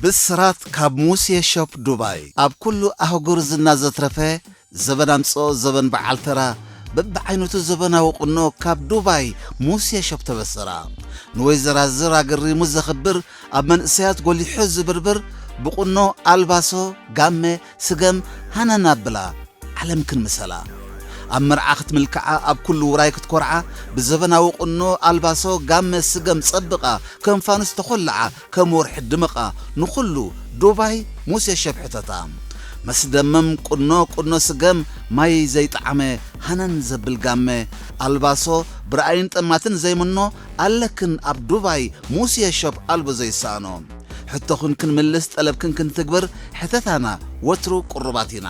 ብስራት ካብ ሙሴ ሾፕ ዱባይ። ኣብ ኩሉ ኣህጉር ዝና ዘትረፈ፣ ዘበን ኣምጽኦ ዘበን በዓል ተራ፣ በብዓይነቱ ዘበናዊ ቁኖ ካብ ዱባይ ሙሴ ሾፕ ተበሰራ። ንወይዘራዝር ኣገሪሙ ዘኽብር፣ ኣብ መንእሰያት ጎሊሑ ዝብርብር፣ ብቁኖ ኣልባሶ፣ ጋመ፣ ስገም፣ ሃነን ኣብላ ዓለም ክንምሰላ። ኣብ መርዓ ክትምልክዓ፣ ኣብ ኩሉ ውራይ ክትኮርዓ፣ ብዘበናዊ ቁኖ ኣልባሶ፣ ጋመ፣ ስገም ጸብቓ፣ ከም ፋኑስ ተኾልዓ፣ ከም ወርሒ ድምቓ፣ ንኹሉ ዱባይ ሙሴ ሸብሕተታ። መስደመም ቁኖ፣ ቁኖ ስገም፣ ማይ ዘይጠዓመ፣ ሃነን ዘብል ጋመ፣ ኣልባሶ፣ ብረኣይን ጠማትን ዘይምኖ፣ ኣለክን ኣብ ዱባይ ሙሴ ሸብ ኣልቦ ዘይሰኣኖ። ሕቶኽን ክንምልስ፣ ጠለብክን ክንትግብር፣ ሕተታና ወትሩ ቅሩባት ኢና።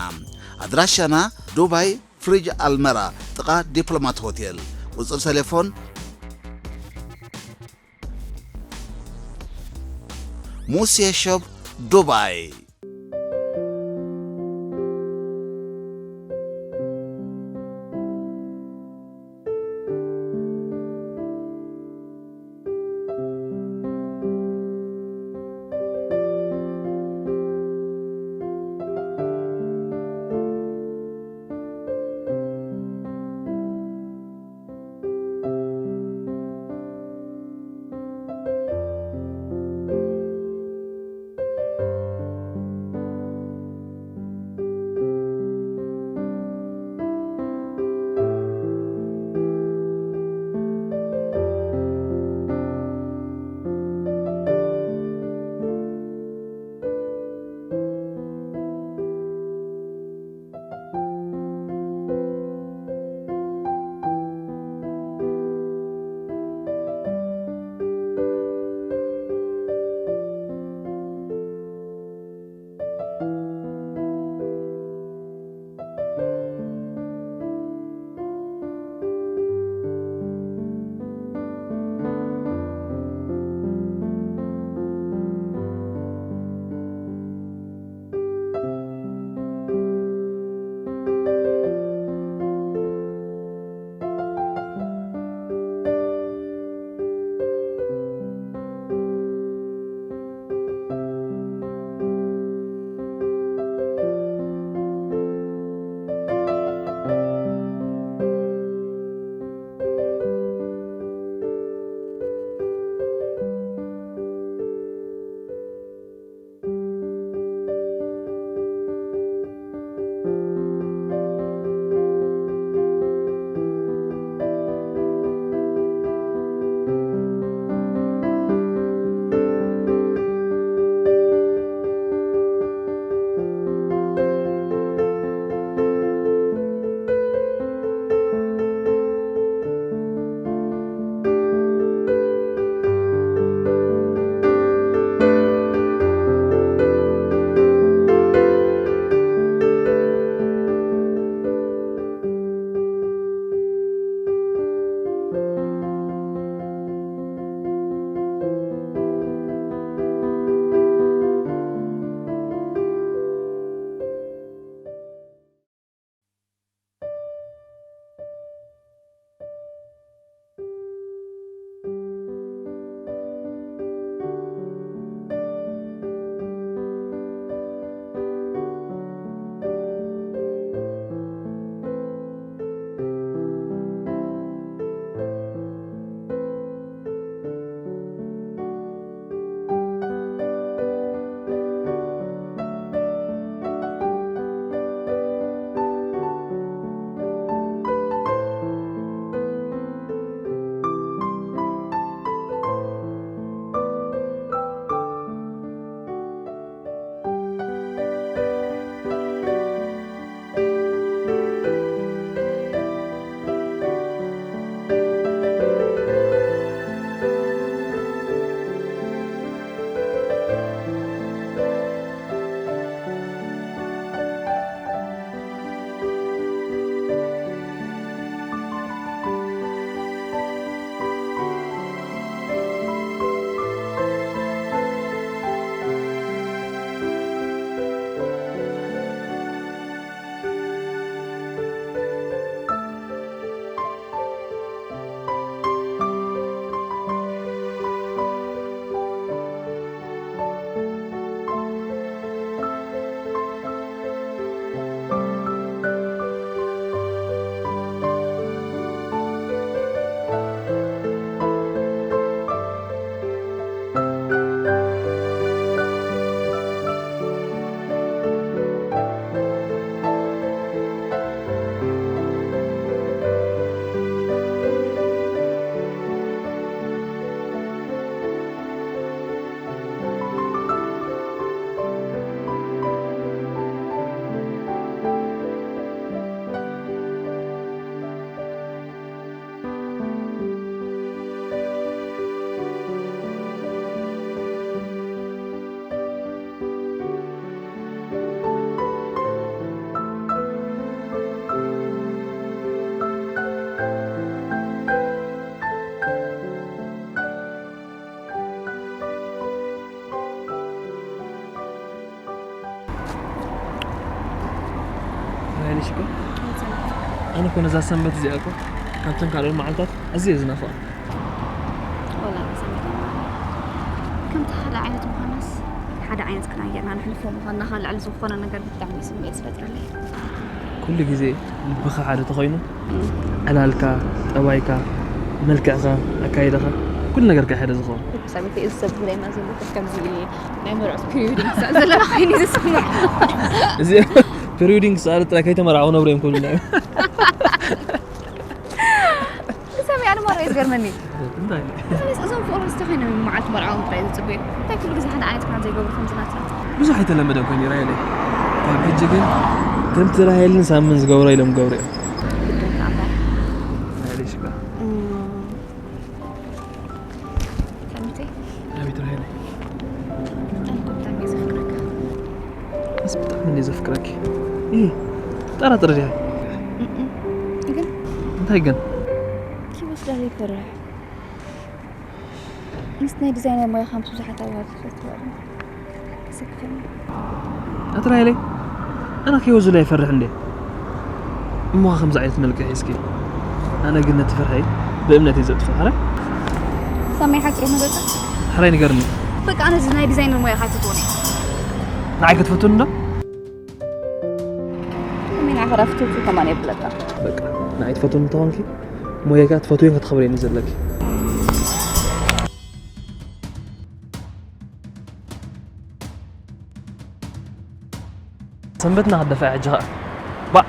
ኣድራሻና ዱባይ ፍሪጅ ኣልመራ ጥቓ ዲፕሎማት ሆቴል። ቁጽሪ ቴሌፎን ሙሴ ሾፕ ዱባይ። ኣይልሽ እኮ ኣነ እኮ ነዛ ሰንበት እዚኣ እኮ ካብተን ካልኦት መዓልታት ኣዝየ ዝናፍቓ። ወላ ሰንበት ከምቲ ሓደ ዓይነት ምዃናስ ሓደ ዓይነት ክዳን ጌርና ንሕልፎ ምዃንና ካብ ልዕሊ ዝኾነ ነገር ብጣዕሚ እዩ ስምዒት ዝፈጥረለይ። ኩሉ ግዜ ልብኻ ሓደ ተኾይኑ ዕላልካ፣ ጠባይካ፣ መልክዕኻ፣ ኣካይዳኻ ኩሉ ነገርካ ሓደ ዝኾን። ሰበይቲ እዚ ሰብ ዝብለና ዘሎ ከምዚ ናይ መርዑት ፕሪዮዲንግ ዘለና ኮይኑ ዝስምዕ። እዚ ፕሪዮዲንግ ሰኣሉ ጥራይ ከይተመርዓው ነብሩ እዮም ክብሉና እዮም። ሰሚ ኣነ ማራ እዩ ዝገርመኒ። እንታይ? እዞም ፍቕሮም ዝተኸይኖም መዓልቲ መርዓኦም ጥራይ ዝፅበዩ እንታይ ኩሉ ግዜ ሓደ ዓይነት ክዳን ዘይገብሩ ከምዚ ናትና። ብዙሕ ኣይተለመደን ኮይኑ ራሄለይ። ካብ ሕጂ ግን ከምቲ ራሄልን ሳምን ዝገብሮ ኢሎም ክገብሩ እዮም። ግድን ከኣ እምበር። ራሄለይ ሽጋ። ሰሚተይ ኣቤት ራሄለይ። ኣነ እኮ ብጣዕሚ እየ ዘፍቅረካ። ኣነስ ብጣዕሚ እንድየ ዘፍቅረኪ። እ ጠራጥር ድያ? ግን እንታይ ግን? ክይወስደለይ ይፈርሕ። ምስ ናይ ዲዛይነር ሞያኻ ምስ ብዙሓት ኣዋልድ ክትወዳደር ከሰክፈኒ። ኣቲ ራሄለይ ኣነ ከይወስደለይ ኣይፈርሕን ድየ? እሞ ከምዚ ዓይነት መልክዕ ሒዝኪ ኣነ ግን ነቲ ፍርሐይ ብእምነት እየ ዘጥፍእ። ሕራይ? ሳሚ ሓቂ ዶ መረጻ? ሕራይ ንገርኒ። በቃ ኣነ እዚ ናይ ዲዛይነር ሞያኻ ኣይፈትዎን እየ። ንዓይ ክትፈትውኒ ዶ? ከመይ ንዓኻ ዳ ፍትውቲ ከማን የብለካ። በቃ ንዓይ ትፈትውኒ እንተኾንኪ ሞያካ ክትፈትውዮን ከተኽብርዮን እዩ ዘለኪ። ሰንበትና ክትደፍኣ ሕጂ ኸኣ ባእ።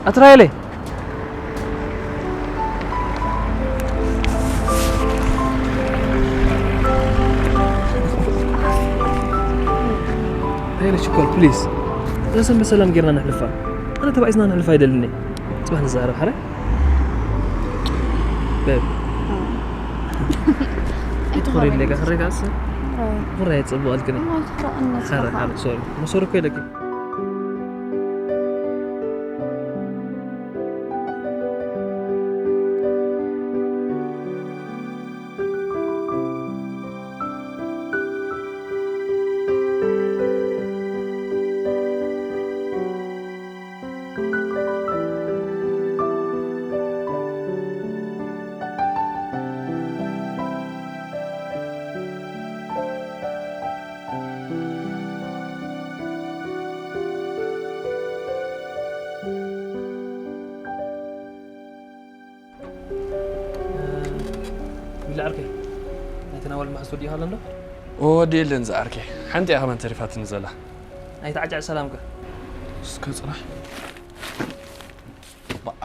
ኣትራይለይ ሄሎ ሽኮር ፕሊዝ እዛ ሰንበት ሰላም ጌርና ነሕልፋ። ኣነ ተባኢስና ነሕልፋ ኣይደልን እየ። ጽባሕ ንዛረብ ሓረ። በብ ኣይትኾሪ ሌጋ ክረጋስ። ፍራይ ጽቡቕ ኣልክኒ። ሓረ ሓረ ሶሪ መሶሪ እኮ ኢለኪ። ዊላ ዓርከይ ናይተን ኣዋልድ መሓዝ ወዲእኻ ኣሎ እንዶ? እወ ወዲእለን ዝዓርከይ። ሓንቲ እያ ከማን ተሪፋትኒ ዘላ። ናይታ ዓጫዕ ሰላም ከ? እስከ ጽናሕ።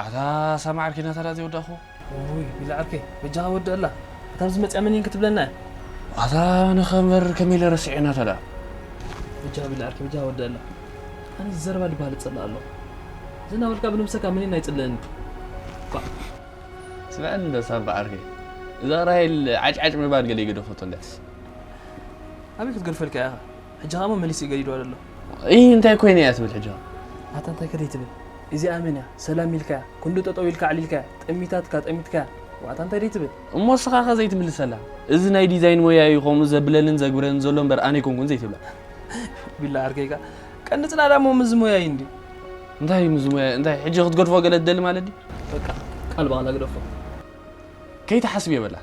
ኣታ ሳማ ዓርከይ ናታ ደኣ ዘይወዳእኹ። ውይ ዊላ ዓርከይ በጃኻ ወድኣላ። እታ ኣብዚ መጽያ መን እየን ክትብለና እያ። ኣታ ንኸንበር ከመይ ኢለ ረሲዐ ናታ ደኣ። በጃኻ ዊላ ዓርከይ በጃኻ ወድኣላ። ኣነ ዘረባ ድበሃል እጸልእ ኣለኹ። እዚ እናበልካ ብነብሰካ መን እዩ ኣይጽልእን። ባ- ስምዐኒ እንዶ ሳባ ዓርከይ፣ እዛ ራሄል ዓጭዓጭ ምባል ገለ ይገደፈቶ እንድያስ። ኣበይ ክትገድፈልካ ኢኻ? ሕጂ ኸኣ እሞ መሊሱ እዩ ገዲድዋ ዘሎ። እይ እንታይ ኮይነ እያ ትብል ሕጂ ኸኣ? ኣታ እንታይ ከ ደይትብል? እዚኣ መን እያ? ሰላም ኢልካያ፣ ክንዱ ጠጠው ኢልካ ኣዕሊልካያ፣ ጠሚታትካ፣ ጠሚትካያ። ዋታ እንታይ ደይትብል? እሞ እስኻ ኸ ዘይትምልሰላ? እዚ ናይ ዲዛይን ሞያ እዩ ከምኡ ዘብለንን ዘግብረንን ዘሎ እምበር ኣነ ኣይኮንኩን ዘይትብላ። ቢላ ዓርከይካ ቀንዲ ጽናዳ እሞ ምዚ ሞያ እዩ እንዲ። እንታይ እዩ ምዚ ሞያ እንታይ ሕጂ ክትገድፎ ገለ ትደሊ ማለት ድዩ? በቃ ቃል ብቓል ኣግደፎ። ከይትሓስብ የብላ።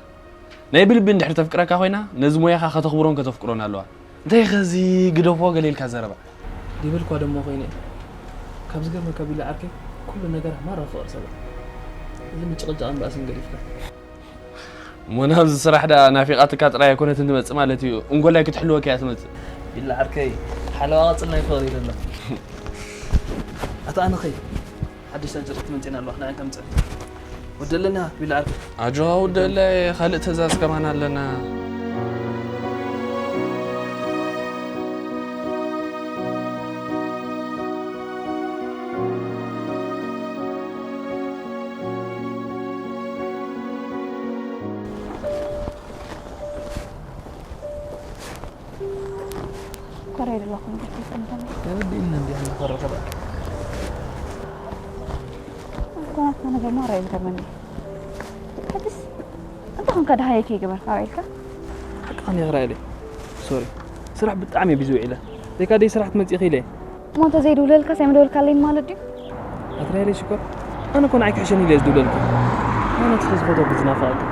ናይ ብልቢ እንድሕር ተፍቅረካ ኮይና ነዚ ሞያኻ ከተኽብሮን ከተፍቅሮን ኣለዋ። እንታይ ኸዚ ግደፎ ገለ ኢልካ ዘረባ። ዲበልኳ ደሞ ኮይነ እየ። ካብ ዝገርመካ ቢላ ዓርከይ ኩሉ ነገራ ማራ ፍቕሪ ሰብር። እዚ ምጭቕጫቕን ባእስን ገዲፍካ። እሞ ናብዚ ስራሕ ደኣ ናፊቓትካ ጥራይ ኣይኮነትን ትመጽእ ማለት እዩ፣ እንኮላይ ክትሕልወካ እያ ትመጽእ። ቢላ ዓርከይ ሓለዋ ቅጽል ናይ ፍቕሪ እዩ ዘሎ። ኣታ ኣነኸይ ሓደሽተን ጨርቅቲ መጺኤን ኣለዋ፣ ንዐን ከምጽኣልኪ። ወደለና ቢላ ዓርከይ። ኣጆኻ ወደለ ካልእ ትእዛዝ ከማን ኣለና። ራይ ዘለኹም ብትሰምተን ተረዲእኒ እንዲህ ንኸረኸበ ኮናትና ነገር ማራ ይገርመኒ። ሕድስ እንተ ኾንካ ደሃየ ከይገበርካ ውዒልካ? ሓቅኻ ኔኽራ ኢለ ሶሪ ስራሕ ብጣዕሚ ቢዚ ውዒለ ዘይካ ደይ ስራሕ ትመፅእ ኢለ እሞ እንተ ዘይድውለልካ ሳይምደወልካለይን ማለት ድዩ? ኣትራይለ ሽኮር ኣነ ኮን ኣይክሕሸን ኢለ ዝድውለልካ ኣነ ትኸ ዝፈቶ ብዝናፍቐካ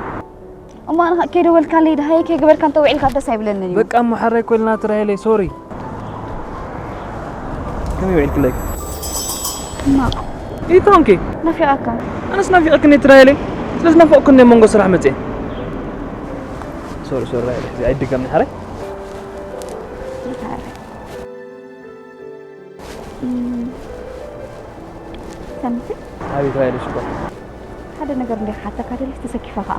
እሞ ኣነ ከይደወልካለይ ደሃየ ከይገበርካ እንተ ውዒልካ ደስ ኣይብለንን እዩ። በቃ እሞ ሓራይ ኮይልና ትራይለይ ሶሪ ከመይ ውዒልክለይ ሕማቕ ይታንኪ ናፊቓካ። ኣነስ ናፊቐክኒ ትራይለይ ስለ ዝናፈቕኩኒ ኣብ መንጎ ስራሕ መፅየ ሶሪ ሶሪ ራይለ እዚ ኣይድገምኒ ሓራይ ይታረይ። እም፣ ሰምቲ ኣቤት ራይለ ሽኮር ሓደ ነገር እንደ ሓተካ ደሊስ ተሰኪፋ ከዓ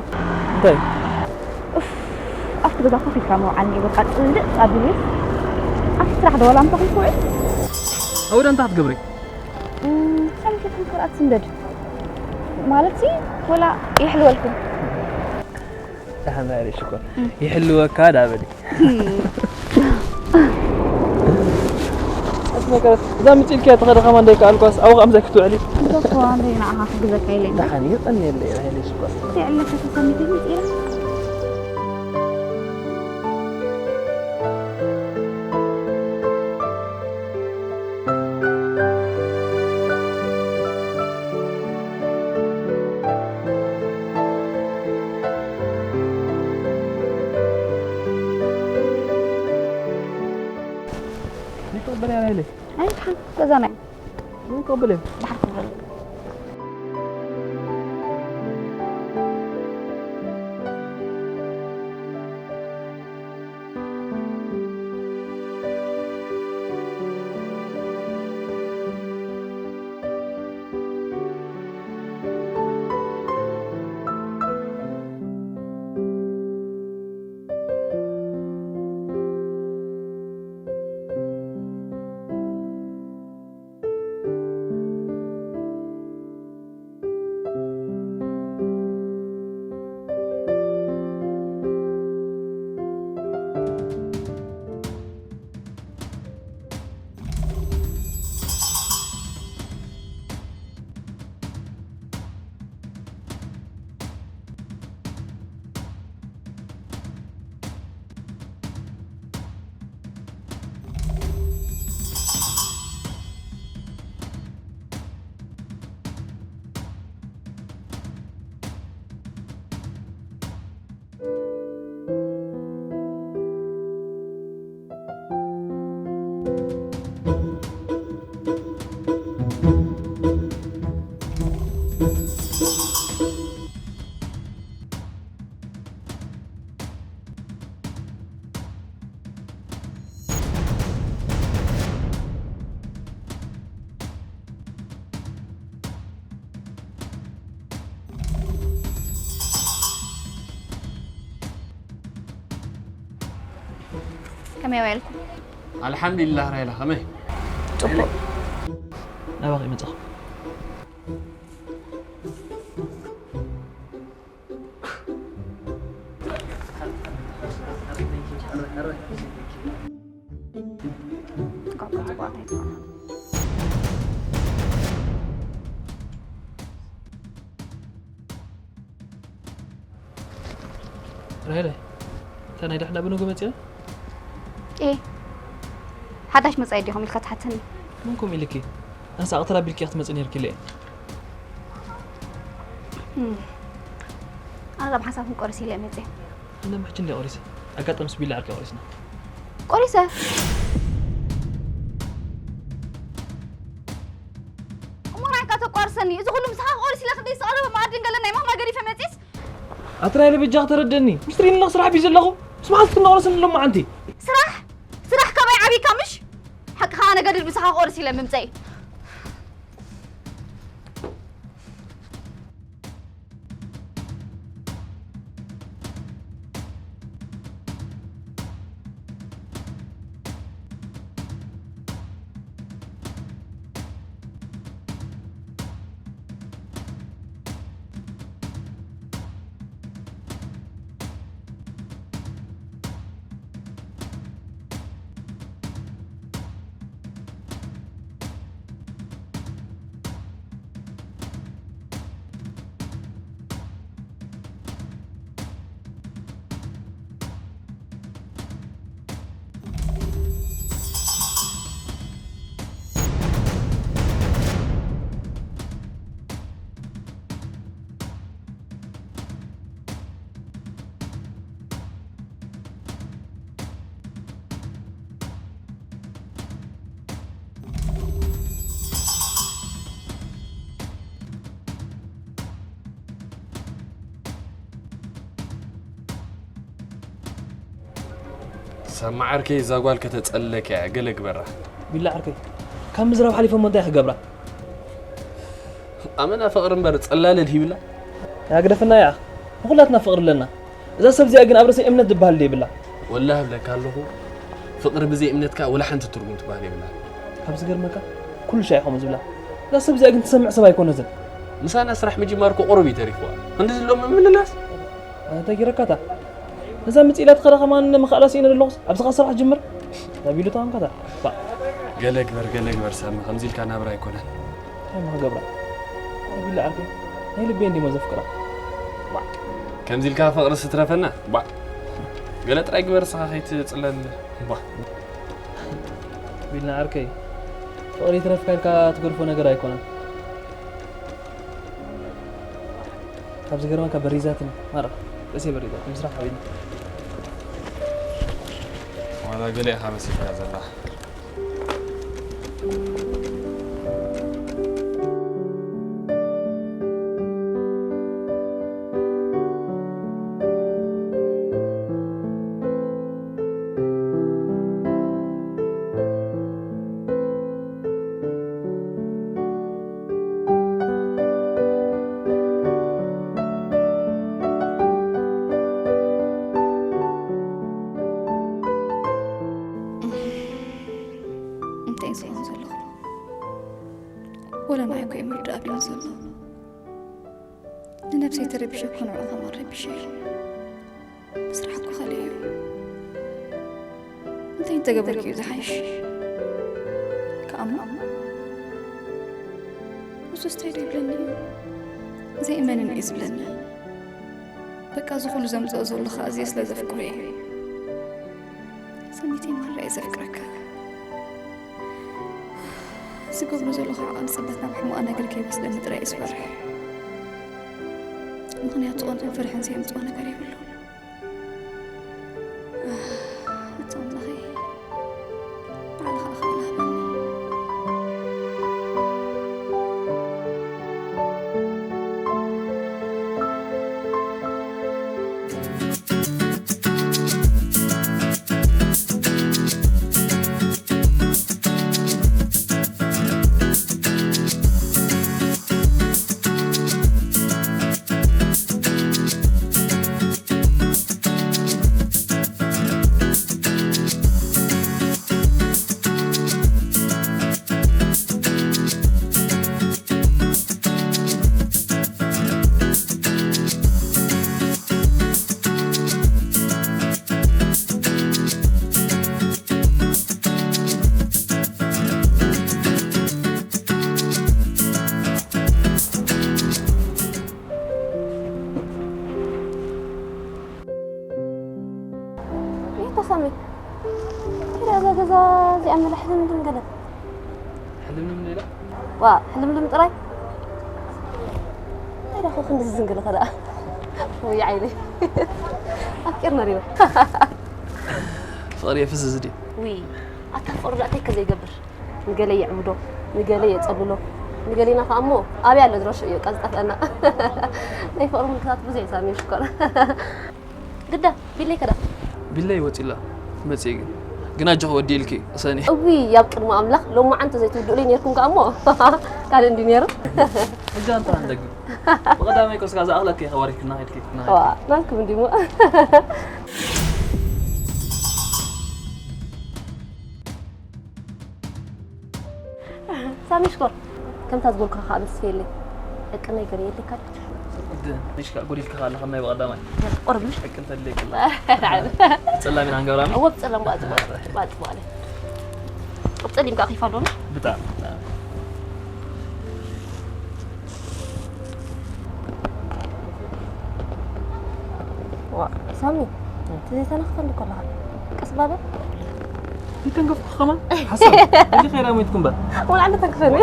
እንታይ ኡፍ ኣብቲ ገዛ ኮፍ ኢልካ ምውዓል እንዲ በቃ ፅልእ ኣቢሉ ኣብቲ ስራሕ ደዋላ እንተኹም ክውዕል ኣውደ እንታይ ክትገብሪ እም፣ ሰምቲ ክንክርኣት ስንደድ ማለት ሲ ወላ የሕልወልኩም ደሓን ራይለ ሽኮር ይሕልወካ ዳበሊ እዛ ምፅኢልክያ ተኸደ ከማ እንዳይከኣልኳስ ኣብኡ ከምዛ ክትውዕሊ እኮ ንዓኻ ክግዘካ ኢለ ደሓን ይቐንየለ ራይለ ሽኮር ይዕለካ ተሰሚተ መፂራ ይቀበል ያለ ኣይሓን ገዛና እዩ ይቀበል ድሓር ክብለሉ ከመይ ውዒልኩም? ኣልሓምዱሊላህ ራይላ ከመይ? ጽቡቕ። ናባኺ መጻኹ። እንኳዕ እኮ ጽቡቓት ኣይትኾና። ራሄለ፣ እታ ናይ ዳሕና ብንጉ መጺኣ? ኤ ሓዳሽ መጻኢ ዲኹም ኢልካ ትሓተኒ? መን ከምኡ ኢልኪ? ኣነስ ኣቕተላ ቢልኪ ክትመጺ ነይርኪ ኢለ እየ። እም። ኣነ ላብ ሓሳብኩም ቆሪስ ኢለ መጽየ። ኣነ ማሕጂ እንደ ቆሪሰ። ኣጋጣሚ ስቢላ ዓርኪ ቆሪስና። ቆሪሰ? እሞ ናይካ ተቋርሰኒ። እዚ ኩሉ ምሳኻ ቆሪስ ኢለ ክንደይ ዝቐረበ መኣድን ገለ ናይ ማማ ገዲፈ መጺስ? ኣትራይለ በጃ ተረደኒ። ሚስትሪ ንለኽ ስራሕ ቢዚ ኣለኹ። ስማዕስ ክንቆርስ ንሎም መዓንቲ። ስራሕ? ስራሕ ካባይ ዓቢካ ምሽ? ሓቅኻ ኣነ ገድል ምሳኻ ቆርስ ኢለ ምምጸይ። ሳሚ ዓርከይ፣ እዛ ጓል ከተጸልለካ እያ፣ ገለ ግበራ። ቢላ ዓርከይ፣ ካብ ምዝራብ ሓሊፎ እሞ እንታይ ክገብራ? ኣመና ፍቕሪ እምበር ጸላልል ሂብላ። ያግደፍና እያ። ንኹላትና ፍቕሪ ኣለና። እዛ ሰብ እዚኣ ግን ኣብ ርእሲ እምነት ዝበሃል ደይብላ። ወላሂ እብለካ ኣለኹ፣ ፍቕሪ ብዘይ እምነትካ ወላ ሓንቲ ትርጉም ትበሃል የብላ። ካብ ዝገርመካ ኩሉ ሻይ ከምኡ ዝብላ። እዛ ሰብ እዚኣ ግን ትሰምዕ ሰብ ኣይኮነትን። ምሳና ስራሕ ምጅማር እኮ ቁሩብ እዩ ተሪፍዋ። ክንዲ ዝሎ ምምልላስ ተጊረካታ። እዛ ምጽእ ኢላ ትኸዳ ከማን መኻእላ ስኢነ ዘለኹስ ኣብዝኻ ስራሕ ጅምር። ቢሉ ተቐምካታ። ባእ። ገለ ግበር ገለ ግበር ሳሚ፣ ከምዚ ኢልካ ናብራ ኣይኮነን። እንታይ እሞ ክገብራ? ኣረ ቢላ ዓርከይ፣ ናይ ልበይ እንድየ እሞ ዘፍቅራ። ዋዕ፣ ከምዚ ኢልካ ፍቕሪ ስትረፈና። ዋዕ፣ ገለ ጥራይ ግበር እስኻ ከይትጽለል። ዋዕ። ቢልና ዓርከይ፣ ፍቕሪ ይትረፍካ ኢልካ ትገድፎ ነገር ኣይኮነን። ካብ ዝገርመካ በሪዛትኒ ማራ፣ ርእሰይ በሪዛትኒ ምስራሕ ሓቢኒ። ዋላ ገለ ኢኻ መሲልካ ዘላ። እንታይ ዝኸውን ዘለኹ? ወላ ንዓይ እኮ እዩ ምርዳእ ኣቢሉ ዘሎ። ንነብሰይ ተረቢሸ እኮ ንዕኡ ከማን ረቢሸ እዩ። ስራሕ እኮ ካልእ እዩ። እንታይ እንተገበርክዩ ዝሓይሽ? ክኣምኖ? ንሱስ እንታይ ዶ ይብለኒ እዩ? ዘይእመንን እዩ ዝብለኒ። በቃ እዚ ኩሉ ዘምጽኦ ዘሎ ኸኣ ኣዝየ ስለ ዘፍቅሮ እየ። ሰሚተይ ማራ እየ ዘፍቅረካ። ዝገብሮ ዘሎ ከዓ ኣብ ፅበት ናብ ሕማቕ ነገር ከይወስደኒ ጥራይ እየ ዝፈርሕ። ምኽንያቱ ቕንዕን ፍርሕን ዘየምፅኦ ነገር የብሉን። ኣቶ ኣምላኸይ፣ ባዕልኻ ኣኽኣላ ሃበኒ። ይታ ሳሚ፣ ኪዳ እዛ ገዛ እዚኣ መላ ሕልምልም ገለ። ሕልምልም ሌላ? ዋ፣ ሕልምልም ጥራይ? እንታይ ደኣ ክንዲ ዝዝንግልኻ ደኣ? ወይ ዓይነይ። ኣፍቂርና ዲና? ፍቕሪ የፍዝዝ ድዩ? ውይ፣ ኣታ ፍቕሪ ደኣ እንታይ ከ ዘይገብር? ንገለ የዕብዶ፣ ንገለ የጸልሎ፣ ንገሌና ከኣ እሞ ኣበይ ኣሎ ዝረሽኦ እዩ፣ ቃ ዝጠፍአና። ናይ ፍቕሪ ምልክታት ብዙሕ እዩ ሳሚ ሽኮር። ግዳ ቢለይ ከዳ? ቢለይ ወጺላ መጽኢ ግን ግን ኣጆኺ ወዲ ኢልኪ ቅሰኒ። እውይ ኣብ ቅድሚ ኣምላኽ ሎማዓንቲ ዘይትውድኡለይ ኔርኩም ከኣ እሞ ካልእ እንዲ ኔሩ። ሕጂ ኣንታ ንደግም ብቐዳማይ ኮስካ ዝኣኽለኪ ኢኻ ወሪድክና ከድኪ ክና ዋ ናትኩም እንዲሞ። ሳሚ ሽኮር ከምታ ዝበልኩኻ ከዓ በስፌለይ ዕቅነይ ገለ የለካ። ንሽካ ጎዲልካ ኣለኻ ናይ ብቐዳማይ። ቆርብ ምሽ ዕቅን ተለይክላ። ጸላም ኢና ንገብራ። እወ ብጸላም ባጽ ባጽ ባለ። ብጸሊም ከዓ ኺፋ ዶና። ብጣዕሚ። ዋ ሳሚ፣ እቲ ዘይተነኽፈ እንዲ ከለኻ ቀስ ባበል። ይተንከፍኩ ከማን ሓሳብ እዚ ኸይዳ ሞይትኩም በር። ወላ ዓንዲ ተንክፈኒ።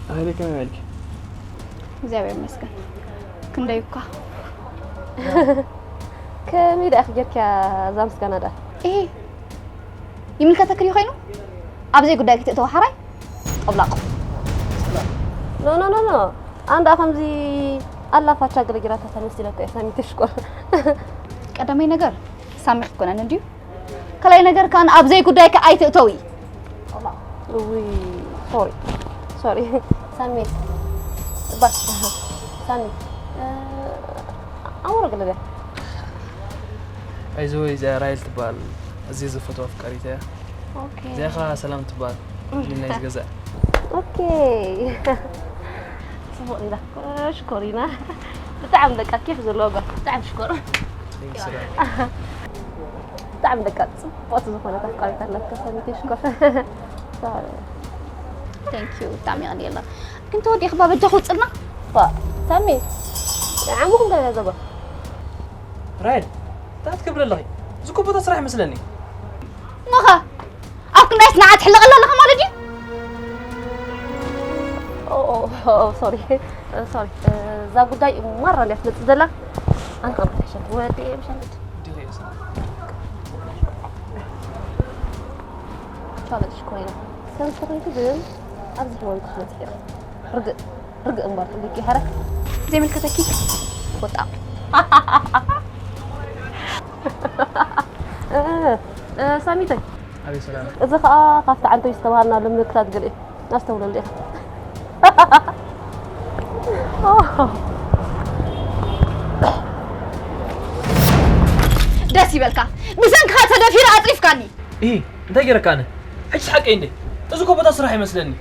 ኣህለይ ከመይ በልኪ? እግዚኣብሔር ይመስገን። ክንደይ እኳ ከመይ ደኣ ጌርክያ እዛ ምስጋና ደኣ? ኤ ይምልከተክ ድዩ ኮይኑ? ኣብ ዘይጉዳይ ክትእተው ሓራይ ጠብላቕ። ኖ ኖ ኖ ኖ ኣንዳ ከምዚ ኣላ ፋቻ ገለጊራታ ተመስለካ እያ ሳሚ ትሽኮር። ቀዳማይ ነገር ሳሚ ክትኮነኒ እንድዩ። ካልኣይ ነገር ካን ኣብ ዘይጉዳይክ ኣይትእተዊ። ውይ ሶሪ ሶሪ ሳሚ ባ ሳሚ ኣምሮ ገለደ ኣይዞ እዚኣ ራይል ትበሃል። እዚ ዝፈትዋ ኣፍቃሪት እያ። ኦኬ እዚኣ ኸዓ ሰላም ትበሃል። ሊና እዩ ዝገዝኣ። ኦኬ ጽቡቅ እንዳ ሽኮሪና ብጣዕሚ በቃ ኬፍ ዘለዎ ጓል ብጣዕሚ ሽኮር ሊንክ ስራ ብጣዕሚ በቃ ጽቡቅ ዝኾነ ኣፍቃሪት ኣለካ ሰሚቴ ሽኮር Thank you ብጣዕሚ ይቀንየላ ግን ተወዲእክ ባበጃ ክውፅልና ሳሚ ዓሙኹም ገና ዘባ ራይል እንታይ ትገብሪ ኣለኺ? እዚ እኮ ቦታ ስራሕ ይመስለኒ። ሞኻ ኣብ ክንዳይስ ንዓ ትሕለቐላ ኣለኻ ማለት እዩ ሶሪ ሶሪ እዛ ጉዳይ ማራ እንድያ ትመፅእ ዘላ ኣነ ካብ ተሸት ወዲ ምሸት ቻለንጅ ኮይና ከም ተኾይቱ ግን ኣብዚ ሕወን ክትመፅእ ርግእ ርግእ እምበር ትልቂ ሐረ ዘይምልከተኪ ወጣ ሳሚተይ ኣቤት ሰላም እዚ ከዓ ካብቲ ዓንቶይ ዝተባሃልና ልምክታት ገለ እዩ ኣስተውለሉ ኢኻ ደስ ይበልካ ብሰንክኻ ተደፊረ ኣፅሪፍካኒ እ እንታይ ገይረካ ኣነ ሕጅስ ሓቀይ እንደ እዚ እኮ ቦታ ስራሕ ይመስለኒ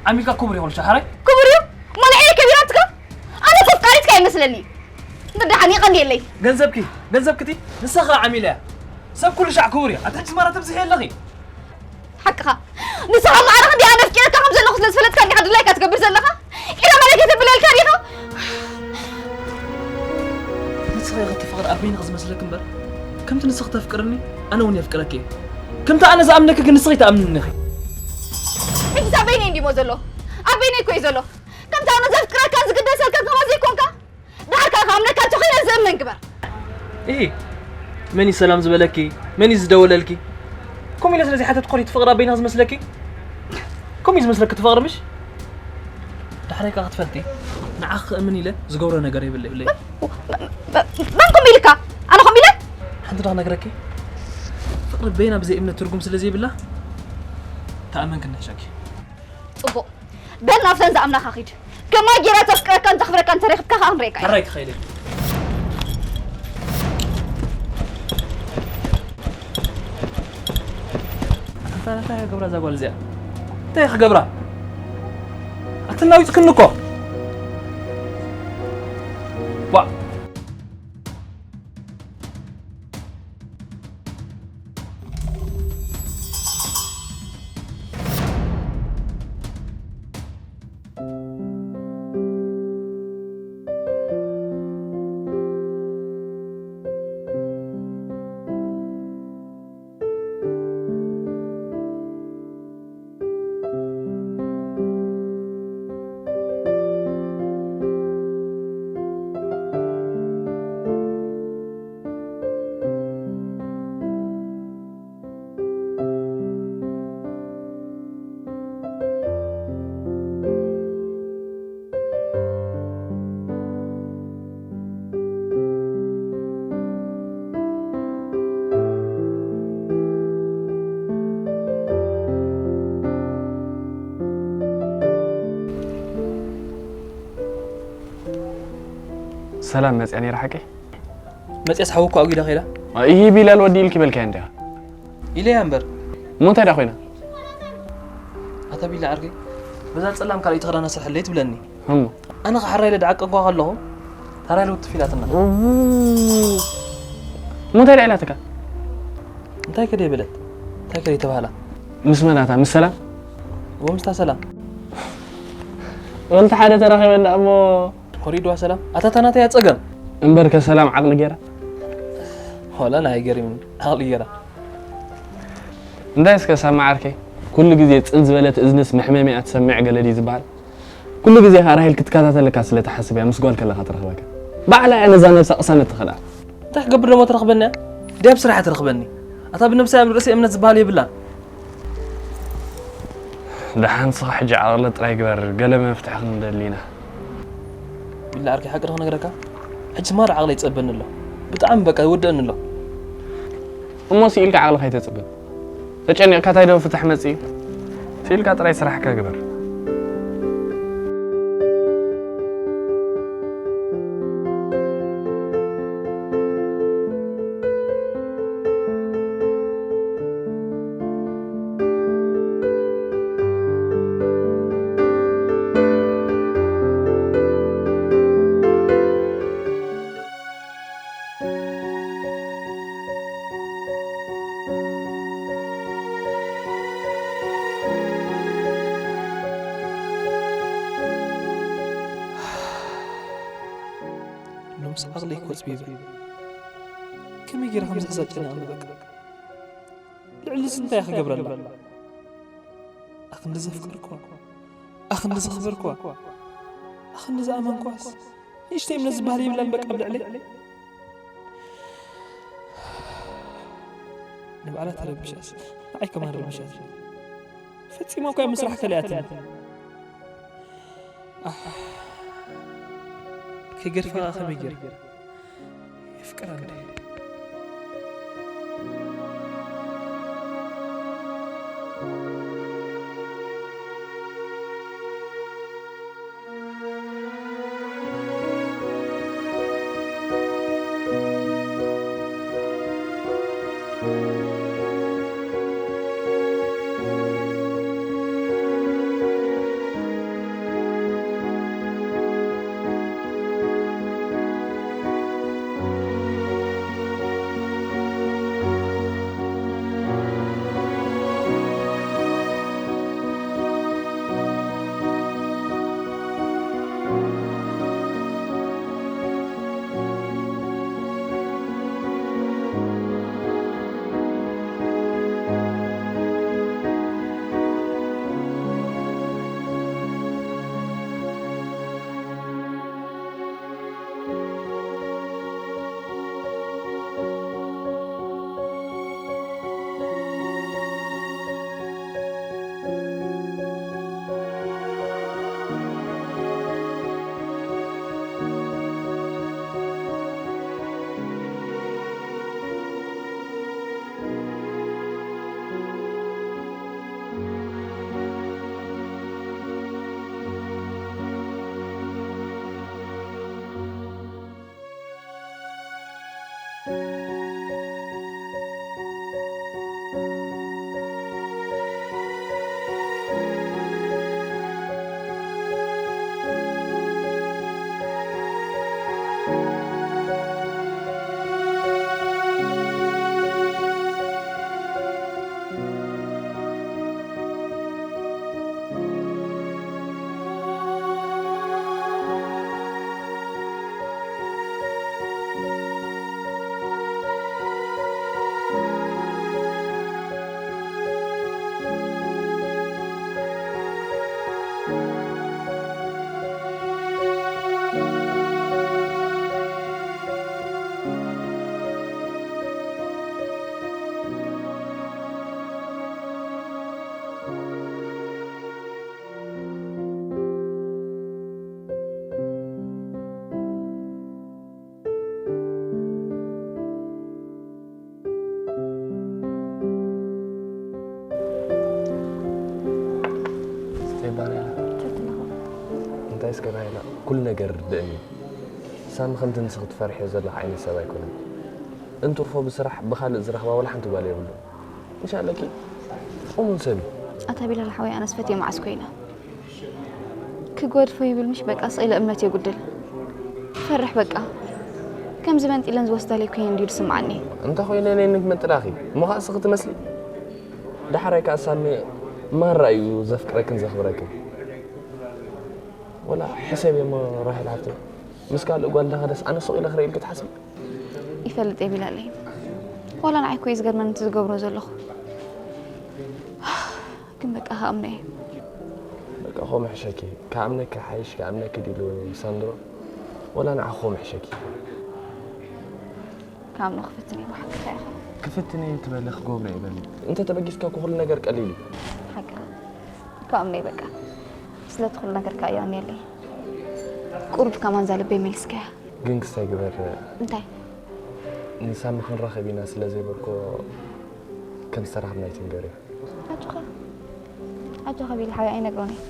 ዓሚልካ ክቡር ይኸል ሻሓራይ ክቡር እዩ እሞ ንዓይ ከቢራትካ ኣነ ተፍቃሪትካ ይመስለኒ ብድሓን ይቐንየለይ ገንዘብኪ ገንዘብክቲ ንስኻ ዓሚላ እያ ሰብ ኩሉ ሻዕ ክቡር እዩ ኣታ ሕጅስ ማራ ተብዝሒ ኣለኺ ሓቅኻ ንስኻ ማዕረ ክንደይ ኣነ ኣፍቂረካ ከም ዘለኹ ስለ ዝፈለጥካ እንዲኻ ድላይካ ትገብር ዘለኻ ኢረ መለከ ተብለልካ ዲኻ ንስኻ ኢኻ ተፍቅር ኣበይንኺ ዝመስለክ እምበር ከምቲ ንስኺ ተፍቅርኒ ኣነ እውን የፍቅረኪ እየ ከምቲ ኣነ ዝኣምነኪ ግን ንስኺ ትኣምንኒ ኢኺ ሕጂ ኣብ በይነይ እንዲሞ ዘሎ ኣብ በይነይ እኮ እዩ ዘሎ ከምቲ ኣነ ዘፍቅረካ ዝግደሰልካ ከማ ዘይኮንካ ዳርካ ካብ እምነካ ተኾይነ ዝእመን ግበር እሂ መን እዩ ሰላም ዝበለኪ መን እዩ ዝደወለልኪ ከምኡ ኢለ ስለ ዘይሓተትኩ ኸዲ ትፍቕሪ ኣበይና ዝመስለኪ ከምኡ እዩ ዝመስለኪ ትፍቕሪ ምሽ ዳሕረይ ከኣ ክትፈልጢ ንዓኺ ክእምን ኢለ ዝገብሮ ነገር የብለይ መን ከምኡ ኢልካ ኣነ ከምኡ ኢለ ሓንቲ ዶ ክነግረኪ ፍቕሪ በይና ብዘይ እምነት ትርጉም ስለ ዘይብላ ተኣመንኪ ንሕሸኪ ጽቡቕ በል ናብተን ዝኣምናኻ ኺድ ከማይ ጌራ ተፍቅረካን ተኽብረካን ተረኺብካ ኸዓ ክንርእየካ ኢና ሕራይ ክኸይድ እየ ኣንታ እንታይ ክገብራ እዛ ጓል እዚኣ እንታይ ክገብራ ኣተናዊፅክኒ እኮ ዋ ሰላም መፅያ ነይራ ሓቀይ መፅያስ ሓወ እኮ ኣጒዳ ከይዳ ይህ ቢላል ወዲ ኢልክ በልካያ እንዲያ ኢለያ እምበር እሞ እንታይ ዳ ኮይና ኣታ ቢላ ዓርከይ በዛ ፀላም ካልኣይቲ ክዳና ስርሐለይ ትብለኒ እሞ ኣነ ክሓራ ኢለ ድዓቀ እኳ ከለኹ ታራ ኢለ ውትፍ ኢላትና እሞ እንታይ ዳ ኢላትካ እንታይ ከደ ይበለት እንታይ ከደ ተባህላ ምስ መናታ ምስ ሰላም ወምስታ ሰላም ወልቲ ሓደ ተራኺበና እሞ ኮሪድዋ ሰላም ኣታ ታናተያ ፀገም እምበርከ ሰላም ዓቕሊ ገይራ ሆላ ናይ ገሪም ዓቕሊ ገይራ እንታይ እስከ ሳማ ዓርከይ ኩሉ ግዜ ጽን ዝበለት እዝንስ መሕመሚኣ ትሰምዕ ገለ ድዩ ዝበሃል ኩሉ ግዜ ከኣ ራሄል ክትከታተለካ ስለ ትሓስብ እያ ምስ ጓል ከለኻ ትረኽበካ ባዕላ እያ ነዛ ነብሳ ቅሳነት ትኽእላ እንታይ ክገብር ደሞ ትረኽበኒ እያ ድያብ ስራሓ ትረኽበኒ ኣታ ብነብሳ ኣብ ርእሲ እምነት ዝበሃል የብላን ደሓን ንስኻ ሕጂ ዓቕሊ ጥራይ ግበር፣ ገለ መፍትሒ ክንደሊ ኢና። ቢላ ዓርከይ፣ ሓቂ ዶ ክነግረካ? ሕጂ ማራ ዓቕለይ ይጸበኒ ኣሎ። ብጣዕሚ በቃ ይወደእኒ ኣሎ። እሞ ስኢልካ ዓቕልኻ ኣይተጽብብ። ተጨኒቕካ እንታይ ደም ፍታሕ መጽእ እዩ? ስኢልካ ጥራይ ስራሕካ ግበር። ሎምስ ዓቕለይ ኮጽቢበ። ከመይ ገይረ ከም ዝሕዛ ጨኒቐኒ በቃ። ልዕሊ እዚ እንታይ እየ ክገብረላ? ኣኽንዲ ዘፍቀርክዋ፣ ኣኽንዲ ዘኽበርክዋ፣ ኣኽንዲ ዝኣመንክዋስ ንእሽተይ እምነት ዝበሃል የብላን በቃ ኣብ ልዕለይ። ንባዕላ ተረቢሻስ ንዓይ ከማን ረቢሻት። ፈጺማ እኳ እያ ምስራሕ ከሊኣትኒ። ኣሕ፣ ከይገድፋ ከመይ ገይረ? የፍቅራ እንደ እንታይ ባርያ? እንታይ እስከ ራይና? ኩሉ ነገር ርድእኒ። ሳሚ ከምቲ ንስኺ ትፈርሕዮ ዘለኺ ዓይነት ሰብ ኣይኮነን። እንትርፎ ብስራሕ ብኻልእ ዝረኽባ ዋላ ሓንቲ ጓል የብሉ። ኢንሻላኪ ጽሙን ሰብ እዩ። ኣታ ቢላል ሓወይ፣ ኣነስ ፈትየ መዓስ ኮይነ ክገድፎ ይብል ምሽ በቃ ስቕ ኢለ እምነት የጉድል። ፈርሕ በቃ። ከምዚ መንጢለን ዝወስዳለይ ኮይነ እንድዩ ዝስምዓኒ። እንተ ኮይነ ነይ ንግመጥላኺ እሞ ኸዓ ስኺ ትመስሊ። ዳሕራይ ከኣ ሳሚ ማራ እዩ ዘፍቅረክን ዘኽብረክን። ወላ ሕሰብ እሞ ራሄል ሓፍተይ፣ ምስ ካልእ ጓል እንዳኸደስ ኣነ ስቕ ኢለ ክርእየልኪ ትሓስቢ? ይፈልጥ የቢላለይ። ዋላ ንዓይ እኮ እዩ ዝገርመኒ እቲ ዝገብሮ ዘለኹ። ግን በቃ ክኣምኖ እየ። በቃ ከምኡ ሕሸኪ። ክኣምነኪ ሓይሽ ክኣምነኪ ድዩ ሳንድሮ? ወላ ንዓኺ ከምኡ ሕሸኪ። ክኣምኖ ክፍትን እየ ብሓቂ ኢኻ። ክፍትን እየ ትበሊ ክገብሮ እየ በሊ። እንተ ተበጊስካ እኮ ኩሉ ነገር ቀሊል እዩ። ሓቅኻ። እኮ ኣምነይ በቃ። ስለቲ ኩሉ ነገር ከኣ የቐንየለይ። ቁሩብ ከማን እዛ ልበይ መሊስካያ። ግን ክስታይ ግበር። እንታይ? ንሳሚ ክንራኸብ ኢና ስለ ዘይበልኮ ከም ዝተራኸብና ኣይትንገርዮ። ኣጆኻ ኣጆኻ ቢል ሓወይ ኣይነግሮን እየ።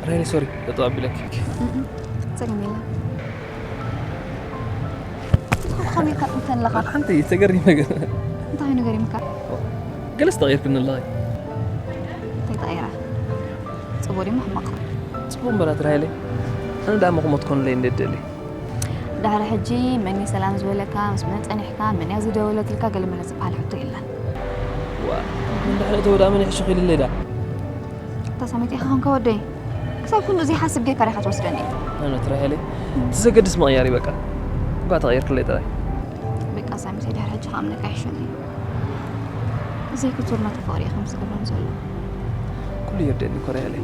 ራይኒ ሶሪ፣ ጠጠው ኣቢለኪ። ጸገም የለን። ከመይ ኢልካ እንተን ኣለኻ? ሓንቲ ተገሪመ ገለ። እንታይ ኮይኑ ገሪምካ? ገለስ ተቐይርክኒ ኣለኺ። እንታይ ተቐይረ? ጽቡቕ ድዩ ሕማቕ? ጽቡቕ እምበራት ራይለይ። ኣነ ደኣ መቕሞት ኮንለይ እንደ ደሊ። ድሕሪ ሕጂ መን እዩ ሰላም ዝበለካ? ምስ መን ጸኒሕካ? መን እያ ዝደወለትልካ? ገለ መለ ዝበሃል ሕቶ የለን። ዋ፣ እንድሕሪ እተወ ደኣ መን ይሕሹኺ ኢልለይ ደኣ? እታ ሳሚት ኢኻ ኾንካ ወደይ። ክሳብ ክንዱ ዘይሓስብ ጌርካ ዲኻ ትወስደኒ? ኣነ ትራሄለይ እቲ ዘገድስ ምቕያር እዩ በቃ። እኳ ተቐይርክለይ ጥራይ። በቃ ሳሚተይ ድሕሪ ሕጂ ከኣምነካ ይሕሸኒ። ዘይክቱር ናተ ፍቕሪ እዩ ከምዚ ዝገብረኒ ዘሎ። ኩሉ ይርደኒ እኮ ራሄለይ።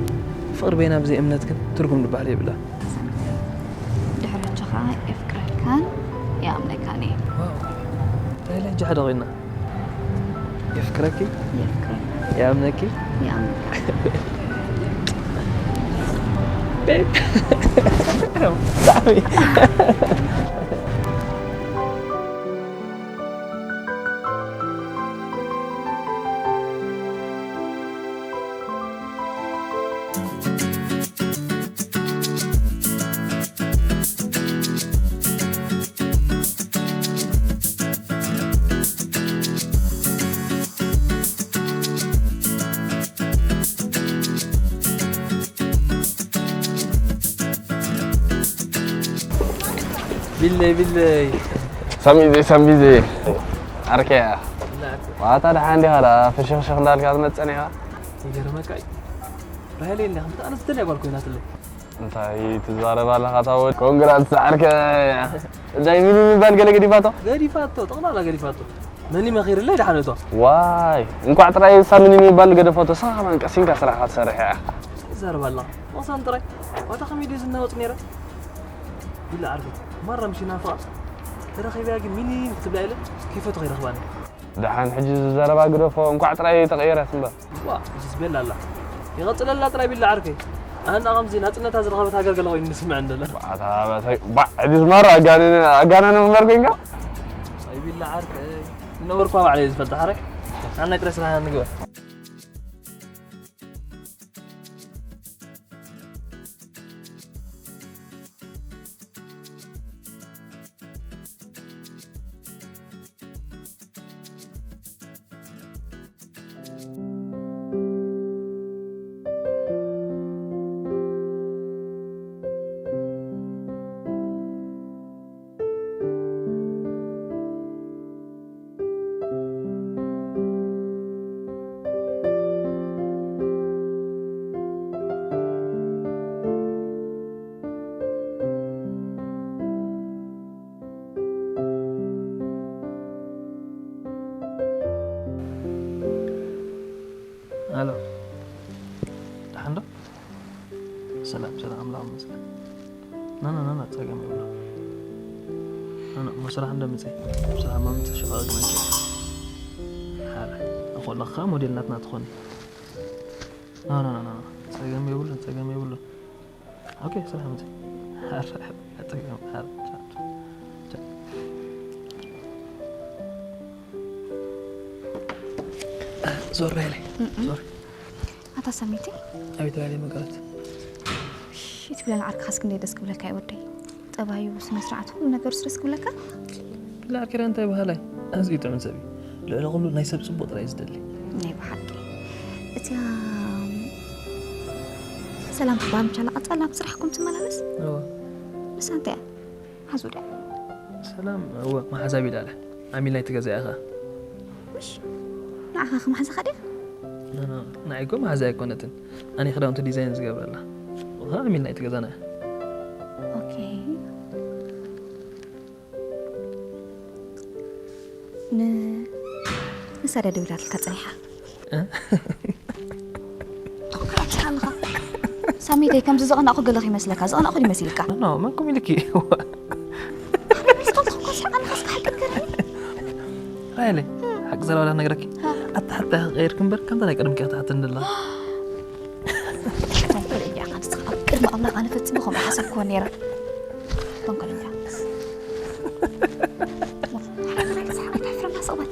ፍቕሪ በይና ብዘይ እምነት ግን ትርጉም ዝበሃል የብላን። ድሕሪ ሕጂ ኸኣ የፍቅረካን ይኣምነካን እየ። ዋው ራሄለይ ሕጂ ሓደ ኮይና። የፍቅረኪ የፍቅረካ ይኣምነኪ ይኣምነካ። ብጣዕሚ ቢለይ ቢለይ ሳሚዜ ሳሚዜ ዓርከያ ዋታ ደሓን ዲኻ ደኣ ፍሽኽሽኽ እንዳልካ ትመፀን ኢኻ ይገርመካ እዩ ራሄለይ እንዲያ ከምታ ኣነ ዝደልያ ጓል ኮይናትለይ እንታይ ትዛረብ ኣለኻ እታ ወድ ኮንግራት ዝዓርከ እንታይ ሚኒ ምባል ገለ ገዲፋቶ ገዲፋቶ ጠቕላላ ገዲፋቶ መን መኺርለይ ደሓነቶ ዋይ እንኳዕ ጥራይ እሳ ሚኒ ምባል ገደፈቶ እሳ ከማን ቀሲንካ ስራሕካ ትሰርሕ እያ ትዛረብ ኣለኻ መቕሳን ጥራይ ዋታ ከመይ ድዩ ዝናወፅ ነይረ ኢለ ዓርፊ ማራ ምሽ ናፍቓ ተረኺብያ ግን ሚኒ ክትብላ ኢለ ከይፈቶ ከይረኽባኒ ደሓን ሕጂ ዝዘረባ ግደፎ እንኳዕ ጥራይ ተቐየረት እምበር ዋ እዚስ ቤላ ኣላ ይቐፅለላ ጥራይ ቢላ ዓርከይ ኣና ከምዚ ናፅነታ ዝረኸበት ሃገር ገለ ኮይኑ ንስምዐን ደለ ኣታ በተይ ባዕ ሕጂስ ማራ ኣጋነነ ኣጋነነ ምበር ኮይንካ ኣይ ቢላ ዓርከይ ዝነበርኳ ባዕለይ ዝፈልጥ ሓረይ ኣና ጥረ ስራሕና ንግበር ሄሎ፣ ደሓን ዶ? ሰላም፣ ሰላም፣ ኣምላኽ ይመስገን። ና፣ ና፣ ና፣ ና፣ ጸገም የብሉ። ና፣ ና፣ እሞ ስራሕ እንዶ ምጸ። ስራሕ እሞ ምጸ፣ ሸፋ ግመንቸ። ሓረ፣ ኣኾለኻ ሞዴል ናትና ትኾኒ። ና፣ ና፣ ና፣ ና፣ ና። ጸገም የብሉ፣ ጸገም የብሉ። ኦኬ፣ ስራሕ ምጸ። ሓረ፣ ጸገም፣ ሓረ። ቻው፣ ቻው። ቻው። ዞር በይ ኢለይ። ዞር። ኣታ ሰሚቲ። ኣቤት በሊ መቀረት። እሺ፣ ትብለን ዓርክኻስ ክንደይ ደስ ክብለካ እዩ ወደይ። ጠባዩ፣ ስነ ስርዓት፣ ሁሉ ነገሩ ደስ ክብለካ። ብላዕኪ እንታይ በሃላይ? ኣዝዩ ጥዑም ሰብ እዩ። ልዕሊ ኩሉ ናይ ሰብ ጽቡቕ ጥራይ እዩ ዝደሊ። ናይ ብሓቂ። እቲያ ሰላም ትበሃል ምቻላ ቀጻላ ኣብ ስራሕኩም ትመላለስ? እወ። ንሳ እንታይ እያ? ሓዙ ድያ? ሰላም፣ እወ፣ መሓዛ ቢላለ። ዓሚል ናይቲ ገዛ እያ ኸኣ። ምሽ? ንዓኻ ከመሓዛኻ ድያ? ኖ፣ ኖ፣ ንዓይ እኮ መሓዛ ኣይኮነትን። ኣነ ክዳውንቲ ዲዛይን ዝገብረላ። ኸኣ ዓሚል ናይቲ ገዛና እያ። ኦኬ። ን-፣ ንሳ ድያ ደዊላትልካ ጸኒሓ? እ? ትኾክር ኣብዚሓ ኣለኻ። ሳሚተይ፣ ከምዚ ዘቐናእኩ ገለ ከይመስለካ። ዘቐናእኩ ድዩ መሲልካ? ኖ፣ መን ኮም ኢልኪ? ኣነ ምስ ቀልጥኹ እኮ ስሒቐ ኣለኻ፣ እስከ ሓቂ ንገረኒ። ራሄለይ፣ ሓቂ ዘረባ ዳ ነግረኪ። ሃ። ኣታ ሓታ ክቀይርኪ እምበር፣ ከምታ ናይ ቀደምኪ ክትሓትኒ ደላ። ተንኮለኛ ኢኻ ንስኻ። ኣብ ቅድሚ ኣምላኽ ኣነ ፈጺመ ከምኡ ሓሰብክዎ ነይረ። ተንኮለኛ። ሓቂ ናይ ሰሓቕ ኣይተሕፍረና፣ ስቕ በል።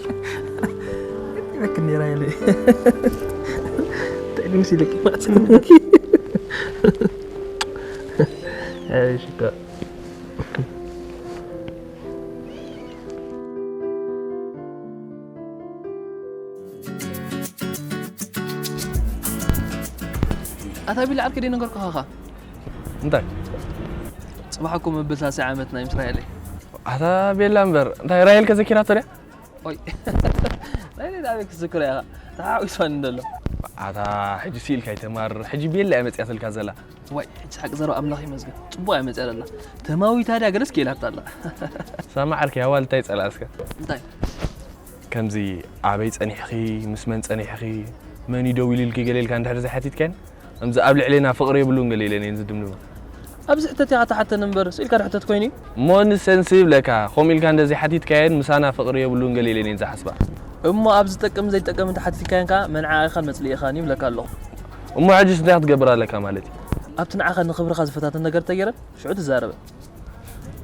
ይበክን ነይራ ኢለ። እንታይ ኢሉ መሲልኪ? ማዕፀ። ኣይ፣ ሽኮር። ኣታ ቢላ ዓርከይ ደይ ነገርኩኻ ኸ? እንታይ? ጽባሕ እኮ መበል ሳልሳይ ዓመትና እዩ ምስ ራሄለይ። ኣታ ቤላ እምበር፣ እንታይ ራሄል ከዘኪራቶ ድያ? ኦይ። ራሄለይ ንኣበይ ክትዝክሮ ኢኻ? ተሓጒሳኒ እንደሎ። ኣታ ሕጂ ስኢልካ ይተማር፣ ሕጂ ቤላ እያ መጽያትልካ ዘላ። ዋይ፣ ሕጂ ሓቂ ዘረባ ኣምላኽ ይመስገን። ጽቡቕ እያ መጽያ ዘላ። ተማዊታ ድያ ገለስ ክኢላታ ኣላ። ሳማ ዓርከይ፣ ኣዋል እንታይ ጸላእስካ? እንታይ? ከምዚ ኣበይ ጸኒሕኺ፣ ምስ መን ጸኒሕኺ፣ መን እዩ ደዊሉ ኢልኪ ገለ ኢልካ እንድሕር ዘይሓቲትካየን፣ ከምዚ ኣብ ልዕሌና ፍቕሪ የብሉን ገለ ኢለን እየን ዝድምድማ። ኣብዚ ሕተት ኢኻ ትሓተን እምበር፣ ስኢልካ ዶ ሕተት ኮይኑ እዩ? እሞ ንሰን ስብ ለካ፣ ከምኡ ኢልካ እንደ ዘይሓቲትካየን ምሳና ፍቕሪ የብሉን ገለ ኢለን እየን ዝሓስባ። እሞ ኣብ ዝጠቅም ዘይጠቅም እንተ ሓቲትካየን ከኣ መንዓኣ ኢኻን መጽልኢኻን ይብለካ ኣለኹ። እሞ ሕጅስ እንታይ ክትገብር ኣለካ ማለት እዩ? ኣብቲ ንዓኻ ንኽብርኻ ዝፈታተን ነገር ተገይረን ሽዑ ትዛረበ።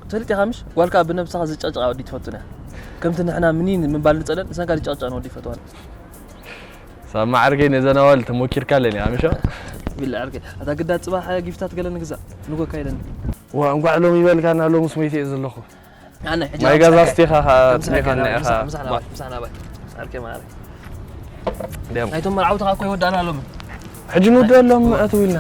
ትፈልጥ ኢኻ ምሽ? ጓል ከኣ ብነብስኻ ዝጨቕጨቓ ወዲ ትፈቱን እያ። ከምቲ ንሕና ምኒን ምባል ንጸለን፣ ንሰን ከኣ ዝጨቕጨቐን ወዲ ይፈትዋን። ሳማ ዓርከይ ነዘን ኣዋልድ ተሞኪርካለን እያ፣ ምሽ? ቢላ ዓርከይ፣ ኣታ ግዳ ጽባሕ ጊፍታት ገለ ንግዛእ። ንጎካ ኢለኒ። ዋ፣ እንቋዕ ሎሚ ይበልካና፣ ሎምስ ሞይተ እየ ዘለኹ። ኣነ፣ ሕጂ ማይ ጋዛ ኣምሳሕካ። ኣስቲኻ ኸኣ ኣምሳሕካ፣ ጽኒኻና ኢኻ። ምሳሕ፣ ምሳሕ ናባይ፣ ምሳሕ ናባይ። ዓርከይ ማዓረይ። ደም። ናይቶም መርዓውቲ ከኣ እኮ ይወዳእና ኣሎምን። ሕጂ ንውደኣሎም ኣትው ኢልና።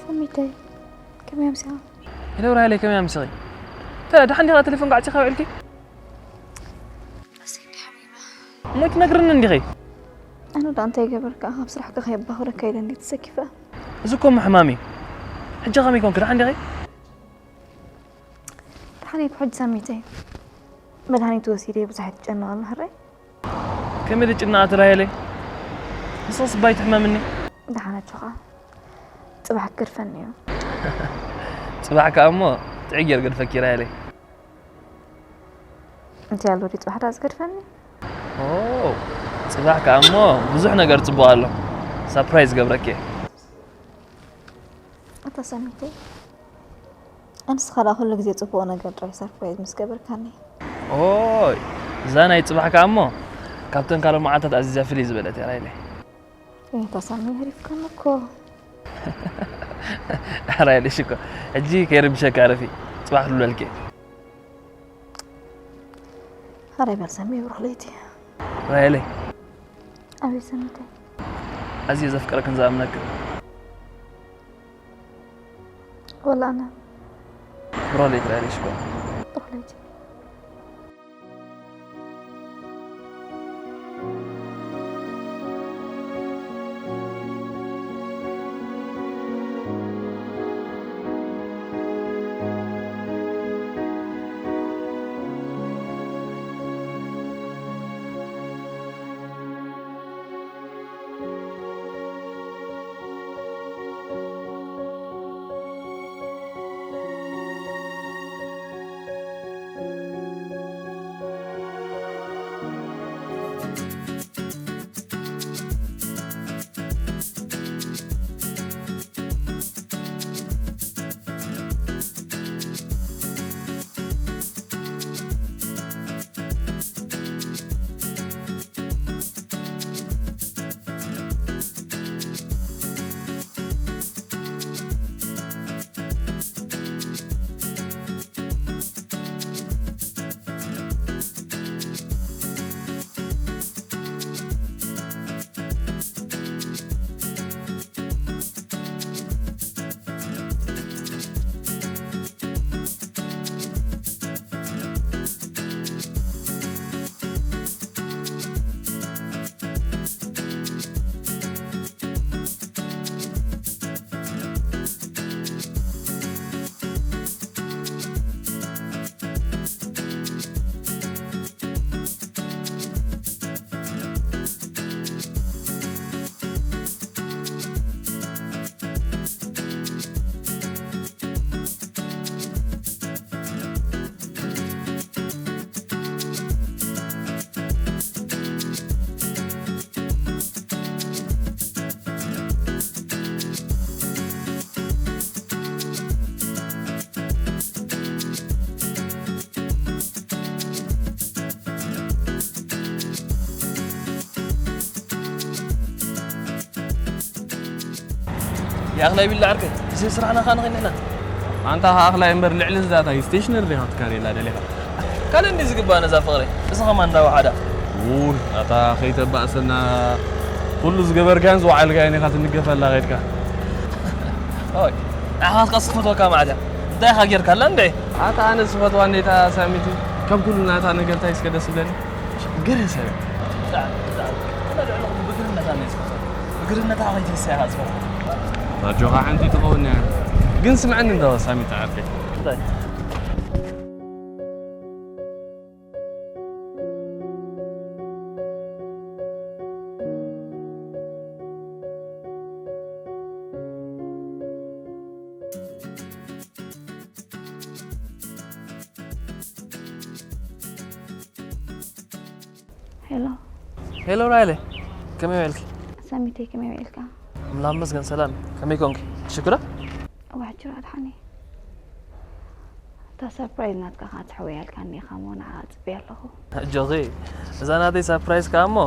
ሰሚተይ፣ ከመይ ኣምሲኻ? ሄሎ ራሄለይ፣ ከመይ ኣምሲኺ? ተ-፣ ደሓን ዲኻ? ቴሌፎን ጋዕጺኻ ውዒልኪ? ኣሰይ፣ እንዲ ሓሚመ። እሞ ኣይትነግርኒ እንዲኺ? ኣነ ደኣ እንታይ ገበርካ? ካብ ስራሕካ ከየባኽረካ ኢለ እንዲ ተሰኪፈ። እዚ እኮ ምሕማም እዩ። ሕጂ ከመይ ኮንኪ? ደሓን ዲኺ? ደሓን እየ ሕጂ ሳሚተይ። መድሃኒት ወሲደ ብዙሕ ኣይትጨነቕ ኣለኻ ራይ። ከመይ ኢለ ጭነቓ ትራየለይ? ንስኽስ እባ ኣይትሕመምኒ። ደሓን ኣጆኻ። ጽባሕ ክገድፈኒ እዩ። ጽባሕ ከኣ እሞ ጥዕይ ገይሩ ገድፈኪ ራየለይ። እንታይ ኣሎ ድዩ ጽባሕ ደኣ ዝገድፈኒ? ኦ፣ ጽባሕ ከኣ እሞ ብዙሕ ነገር ጽቡቕ ኣሎ። ሳፕራይዝ ገብረኪ እየ። ኣታ ሳሚተይ፣ ኣንስኻ ደኣ ኩሉ ግዜ ጽቡቕ ነገር ጥራይ ሰርፕራይዝ ምስ ገበርካኒ። ኦይ፣ እዛ ናይ ጽባሕ ከኣ እሞ ካብተን ካልኦት መዓልታት ኣዚዛ ፍልይ ዝበለት እያ ራይለይ። ኣታ ሳሚ፣ የህሪፍካኒ እኮ። ራይለይ ሽኮር፣ ሕጂ ከይርብሸካ ዕረፊ። ጽባሕ ክድውለልኪ እየ። ራይ በል ሰሚ፣ ብሩኽ ለይቲ። ራይለይ። ኣቤት ሰሚተይ። ኣዝየ ዘፍቅረክን ዝኣምነክን። ወላ ኣነ። ብሩኽ ለይቲ ራይለይ ሽኮር። ብሩኽ ለይቲ። ይኣኽላይ ቢላ ዓርከይ፣ እዚ ስራሕና ኸኣ ንኸይንሕና። ኣንታ ኸኣ ኣኽላይ እምበር ልዕሊ ዝዳታይ ስቴሽነሪ ዲኻ ክትካርየላ ደሊኻ? ካልእ እንዲ ዝግባእ ነዛ ፍቕረይ፣ እዚ ኸማን እንዳወሓዳ። ውይ፣ ኣታ ኸይተባእሰና፣ ኩሉ ዝገበርካዮን ዝወዓልካዮን ኢኻ ትንገፈላ ኸይድካ። ኦይ፣ ንዓኻ ስኻ ዝፈትወካ መዓት እያ። እንታይ ኢኻ ጌርካላ እንድዒ? ኣታ ኣነ ዝፈትዋ እንዴታ ሳሚቲ፣ ካብ ኩሉ ናታ ነገር እንታይ እስከ ደስ ዝብለኒ? ሽግር ሰብ። ብጣዕሚ፣ ብጣዕሚ። ኣነ ልዕሊ ኩሉ ብግርነታ እየ ዝፈትዋ። ብግርነታ ከይትንሳ ኢኻ ዝፈትዋ። ኣጆኻ ሓንቲ ትኸውን እያ። ግን ስምዐኒ እንዶ ሳሚቲ ዓርከይ። እንታይ? ሄሎ። ሄሎ ራይለ፣ ከመይ ውዒልኪ? ሰሚተይ፣ ከመይ ውዒልካ? ኣምላኽ ይመስገን ሰላም። ከመይ ኮንኪ? ሕሹኽ ዶ? እዋ፣ ሕጂ ርኣ፣ ደሓን እየ። እታ ሰርፕራይዝ ናትካ ኸዓ ትሕውያልካኒ ኢኻ እሞ ንዓ እጽበያ ኣለኹ። ኣጆኺ፣ እዛ ናተይ ሰርፕራይዝ ከኣ እሞ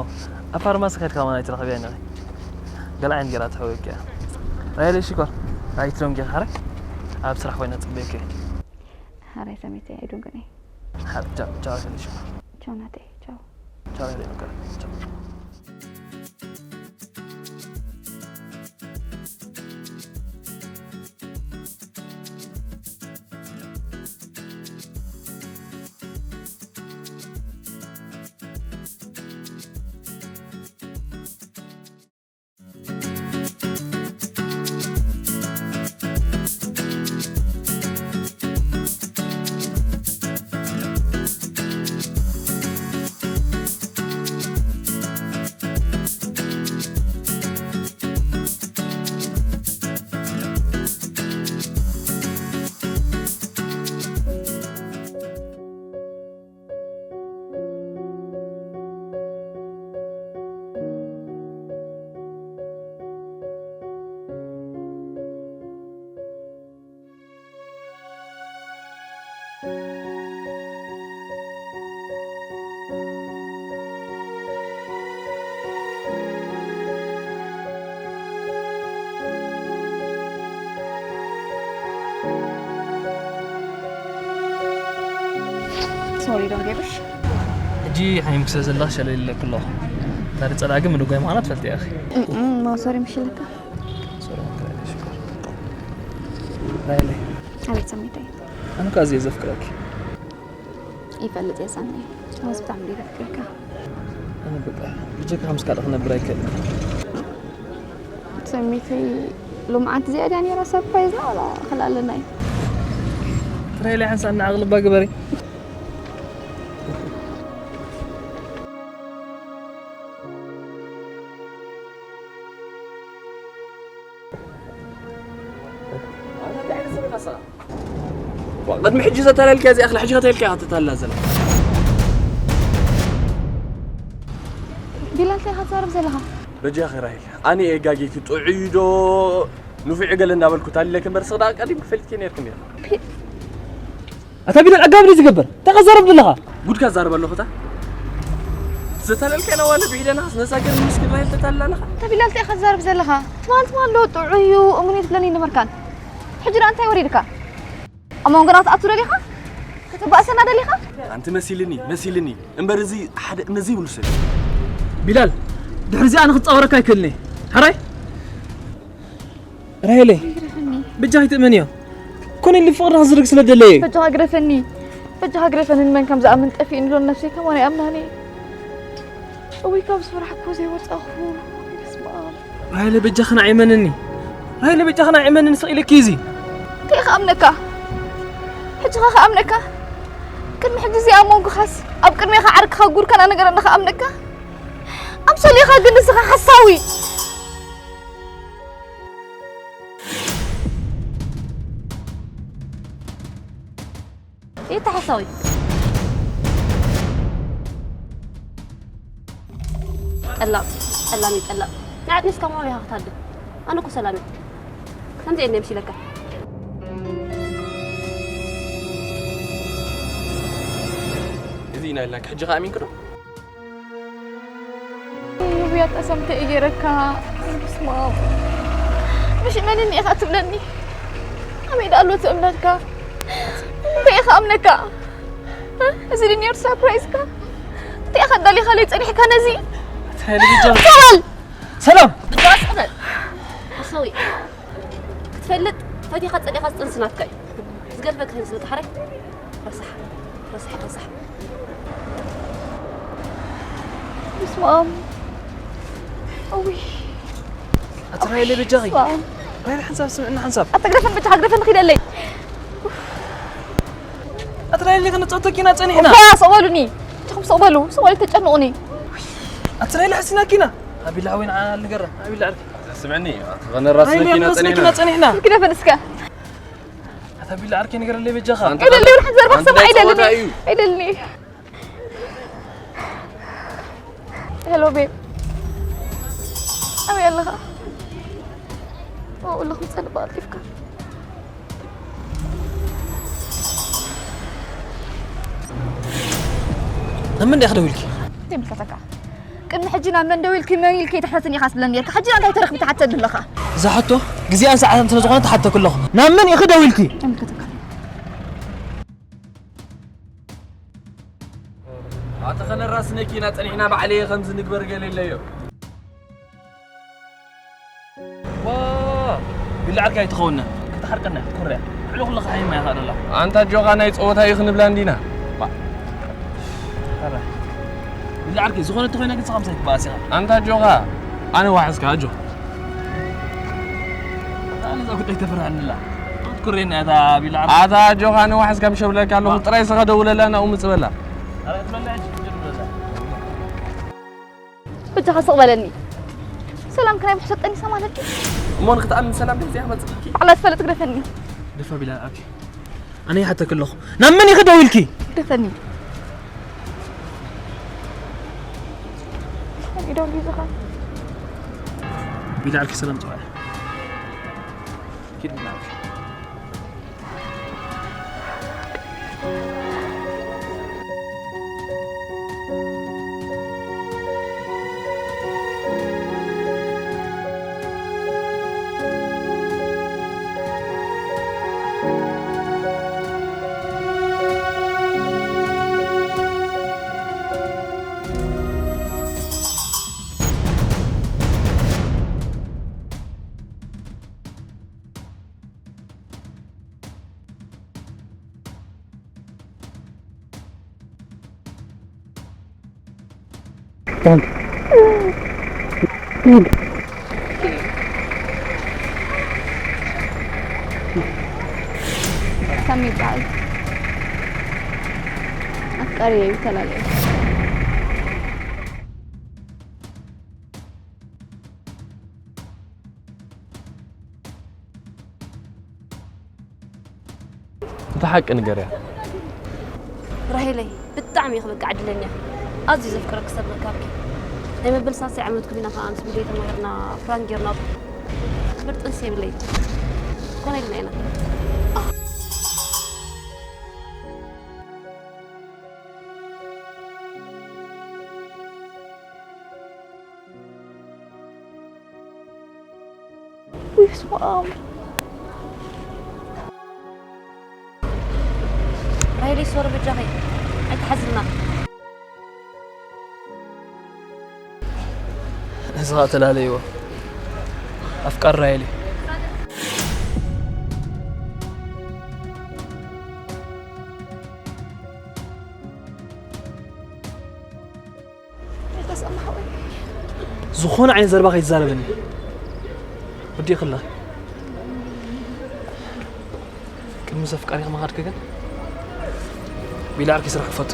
ኣብ ፋርማሲ ከድካ ከማን ኣይትረኽብያን ኢኺ። ገለ ዓይነት ጌራ ትሕውየኪ እያ። ራይለ ሽኮር፣ ኣይትደንጉ ኢኺ ሓራይ። ኣብ ስራሕ ኮይነ እጽበየኪ እየ። ሓራይ ሰሚተይ ኣይድንጉን እየ። ሓ-፣ ቻው፣ ቻው፣ ራይለ ሽኮር። ቻው ናተይ፣ ቻው። ቻው፣ ራይለ ሽኮር። ቻው። ሶሪ ዶንጌ፣ እሺ? ሕጂ ሓሚምኪ ስለ ዘለኺ ሸለል ኢለኪ ኣለኹ። እንተ ጸላኢ ግን ምድጓይ ምዃና ትፈልጢ ኢኺ። እም፣ እም፣ ማውሰሪ ምሽ ኢለካ። ሶሪ፣ ሽኮር። ራይለይ። ኣቤት ሰሚተይ። ኣነ እኮ ኣዝየ ዘፍቅረኪ። ይፈልጥ እየ ሳሚ። ኣነስ ብጣዕሚ እየ ዘፍቅረካ። ኣነ በቃ ብጀካ ምስ ካልእ ክነብር ኣይክእልን። ሰሚተይ፣ ሎምዓንቲ እዚኣ ድያ ነይራ ሰርፕራይዝና ዋላ ካልእ ኣለና እዩ? ትራይለይ ሓንሳእ እናዓቕልባ ግበሪ። ኣታ እንታይ ዓይነት ሰብ ኢኻ ንስኻ? ዋ፣ ቅድሚ ሕጂ ዘታለልካያ እዚኣ ኣኽላ ሕጂ ከተልካ ኢኻ ተታልላ ዘላ። ቢላ እንታይ ኢኻ ትዛረብ ዘለኻ? በጃኺ ራሄል፣ ኣነ እየ ጋጌኪ ጥዑይ ዶ ንፉዕ ገለ እንዳበልኩ ታሊለኪ እምበር ስቕ ደኣ ቀዲምኪ ፈሊጥኪ ነይርኪ ነይርኪ። ኣታ ቢላል ኣጋብ ድዩ ዝገብር? እንታይ ከዛረብ ዘለኻ? ጉድካ ዛረብ ኣለኹ እታ። ዘታለልካና ዋለ ብዒደና ነዛ ገር ምስኪን ራሄል ተታልላ ኣለኻ። ኣታ ቢላል እንታይ ኢኻ ትዛረብ ዘለኻ? ትማል ትማል ዶ ጥዑይ እዩ እሙን እዩ ትብለኒ ነበርካን። ሕጂ ደኣ እንታይ ወሪድካ? ኣብ መንጎና ክትኣቱ ደሊኻ? ከተባእሰና ደሊኻ? ኣንቲ መሲልኒ፣ መሲልኒ። እምበር እዚ ሓደ እምነት ዘይብሉ ሰብ እዩ። ቢላል፣ ድሕሪ እዚኣ ኣነ ክጻወረካ ኣይክእልን እየ። ሕራይ? ራሄለይ፣ ግደፈኒ። በጃኺ ትእመንዮ። ኮነ ኢሉ ፍቕርና ክዝርግ ስለ ደለየ እዩ። በጃኻ ግደፈኒ። በጃኻ ግደፈኒ። ንመን ከም ዝኣምን ጠፊእኒ ዶ ነፍሰይ ከማን ኣይኣምናን እየ። እውይ፣ ካብ ዝፈራሕኩ ዘይወጻኹ። በስመ ኣብ። ራሄለ በጃኺ ንዓይ እመንኒ። ራሄለ በጃኺ ንዓይ እመንኒ፣ ስቕ ኢለኪ እዚ። እንታይ ክኣምነካ? ሕጂ ኸ ክኣምነካ? ቅድሚ ሕጂ እዚኣ ኣብ መንጎኻስ ኣብ ቅድሜኻ ዓርክኻ ጉድካን ኣነገረኒ ክኣምነካ? ኣምሰሊኻ ግን ንስኻ ሓሳዊ። ይታ ሓሳዊ። ጠላም፣ ጠላም እዩ ጠላም። ንዓት ንስካ ማውያ ክትሃድም። ኣነ እኮ ሰላም እየ። ከምዚ እየ መሲለካ። እዚ ኢና ኢልናካ። ሕጂ ከኣ ኣሚንኪ ዶ? ውያት ኣሳምተ እየ ገይረካ። በስመ ኣብ። ምሽ እመንኒ ኢኻ ትብለኒ? ኣበይ ደኣ ኣሎ እቲ እምነትካ? እንታይ ኢኻ እምነካ? እ? እዚ ድዩ ነይሩ ሰርፕራይዝካ? እንታይ ኢኻ እንዳሊኻለይ ጸኒሕካ ነዚ? እንታይ ልጅ ጃ-? ሰላም! ሰላም! ብዛስ ቅበል። ሓሳዊ። ክትፈልጥ ፈቲኻ ጸሊኻ ዝጥንስ ናትካ እዩ። ዝገድፈካ ይመስለካ ሓራይ? ረሳሕ፣ ረሳሕ፣ ረሳሕ። በስመ ኣብ። እውይ። ኣቲ ራይለ በጃኺ። በስመ ኣብ። ራይለ ሓንሳብ ስምዕና ሓንሳብ። ኣታ ግደፈን በጃኻ ግደፈን ንኺደለይ። ኣቲ ራይለ ክንጻወተኪ ኢና ጸኒሕና። እባ ስቕ በሉኒ። ንስኹም ስቕ በሉ። ስቕ በሉ ተጨንቑኒ። ኣቲ ራይለ ሕስናኪና። ኣቢላ ሓወይ ንዓ ንገራ። ኣቢላ ዓርኪ። ስምዕኒ፣ ኣቲ ኸነራስነኪ ራይለ ኢና ክንወስደኪ ጸኒሕና። ኢና ጸኒሕና። ግደፈን እስከ። ኣታ ቢላ ዓርከይ ንገረለይ በጃኻ። ኣንተ ኣይደሊ፣ ወላ ሓንቲ ዘረባ ኣንተ ክሰምዕ ናይ ኣይደልን። ጸወታ እዩ። ኣይደልን። ሄሎ ቤብ። ኣበይ ኣለኻ? ኣብኡ ኣለኹ፣ ምጸኒ ቀልጢፍካ። ናብ መን ዲኻ ደዊልኪ? ዘይምልከተካ። ቅድሚ ሕጂ ናብ መን ደዊልኪ፣ መን ኢልኪ ኣይትሕተትን ኢኻ ትብለኒ ነርካ። ሕጂ እንታይ ተረኽቢ ትሓተኒ ኣለኻ? እዛ ሕቶ ግዜኣን ሰዓታን ስለ ዝኾነ ትሓተኪ ኣለኹ። ናብ መን ኢኺ ደዊልኪ? ኣይምልከተካን። ኣቲ ኸነራስነኪ ኢና ጸኒሕና፣ ባዕለየ ከምዚ ንግበር ገለ ኢለዮ። ዋ፣ ቢላ ዓርከይ ኣይትኸውነ። ክትሓርቀና፣ ክትኩርያ። ልዕሊ ኩሉ ኸሓይማ ኢኻ ደላ። ኣንታ ኣጆኻ ናይ ጸወታ እዩ ክንብላ እንዲና። ባ። ኣረ። ቢላ ዓርከይ፣ ዝኾነ ተኾይና ግን ሰኸም ሳይትበኣስ ኢኻ። ኣንታ ኣጆኻ፣ ኣነ ዋሕስካ፣ ኣጆ። ኣነ እዛ ጉዳይ ተፍርሃንላ። ክትኩሬና እታ ቢላ ዓርከይ። ኣታ ኣጆኻ፣ ኣነ ዋሕስካ ምሸብለካ ኣለኹ። ባ። ጥራይ ስኻ ደውለላ፣ ናብኡ ምጽእ በላ። ኣረ፣ ትበልዕ ሕጂ፣ ሕጂ ደውለላ። በጃኻ ስቕ በለኒ። ሰላም ክናይ ብሕሰጠኒ ሰማለቲ። እሞ ንክትኣምን ሰላም ደዚኣ መጽእኪ? ባዕላ ትፈልጥ ግደፈኒ። ደፋ ቢላ ኣኪ። ኣነ ይሓተክ ኣለኹ። ናብ መን ኢኺ ደዊልኪ? ግደፈኒ። መን እዩ ደውል ይዘኻ? ቢላ ዓርኪ ሰላም ጽዋዕ። ኪድ ቢላ ዓርኪ። ሳሚ ይበሃል። ኣፍቃሪ እዩ፣ ተላለየ። እቲ ሓቂ ንገርያ። ራሄለይ፣ ብጣዕሚ ኢኺ በቃ ዕድለኛ። ኣዝዩ ዘፍቅረኪ ሰብ ምርካብኪ። ናይ መበል ሳልሳይ ዓመት ኩቢና ከኣ ምስ ሚድዮ ተማሂርና ፕራንክ ጌርና። ክብር ጥንሲ የብለይ። ኮነ ኢልና ኢና። ውይ፣ በስመ ኣብ። ራሄለይ፣ ሶሪ፣ በጃኺ ኣይትሓዝልና። እዚ ኸኣ ተላለይዎ። ኣፍቃሪ ራሄለይ። ዝኾነ ዓይነት ዘረባ ከይትዛረበኒ። ወዲእክላ። ቅድሚ ዘፍቃሪኺ ምኻድኪ ግን፣ ቢላ ዓርኪ ስራሕ ክፈቱ።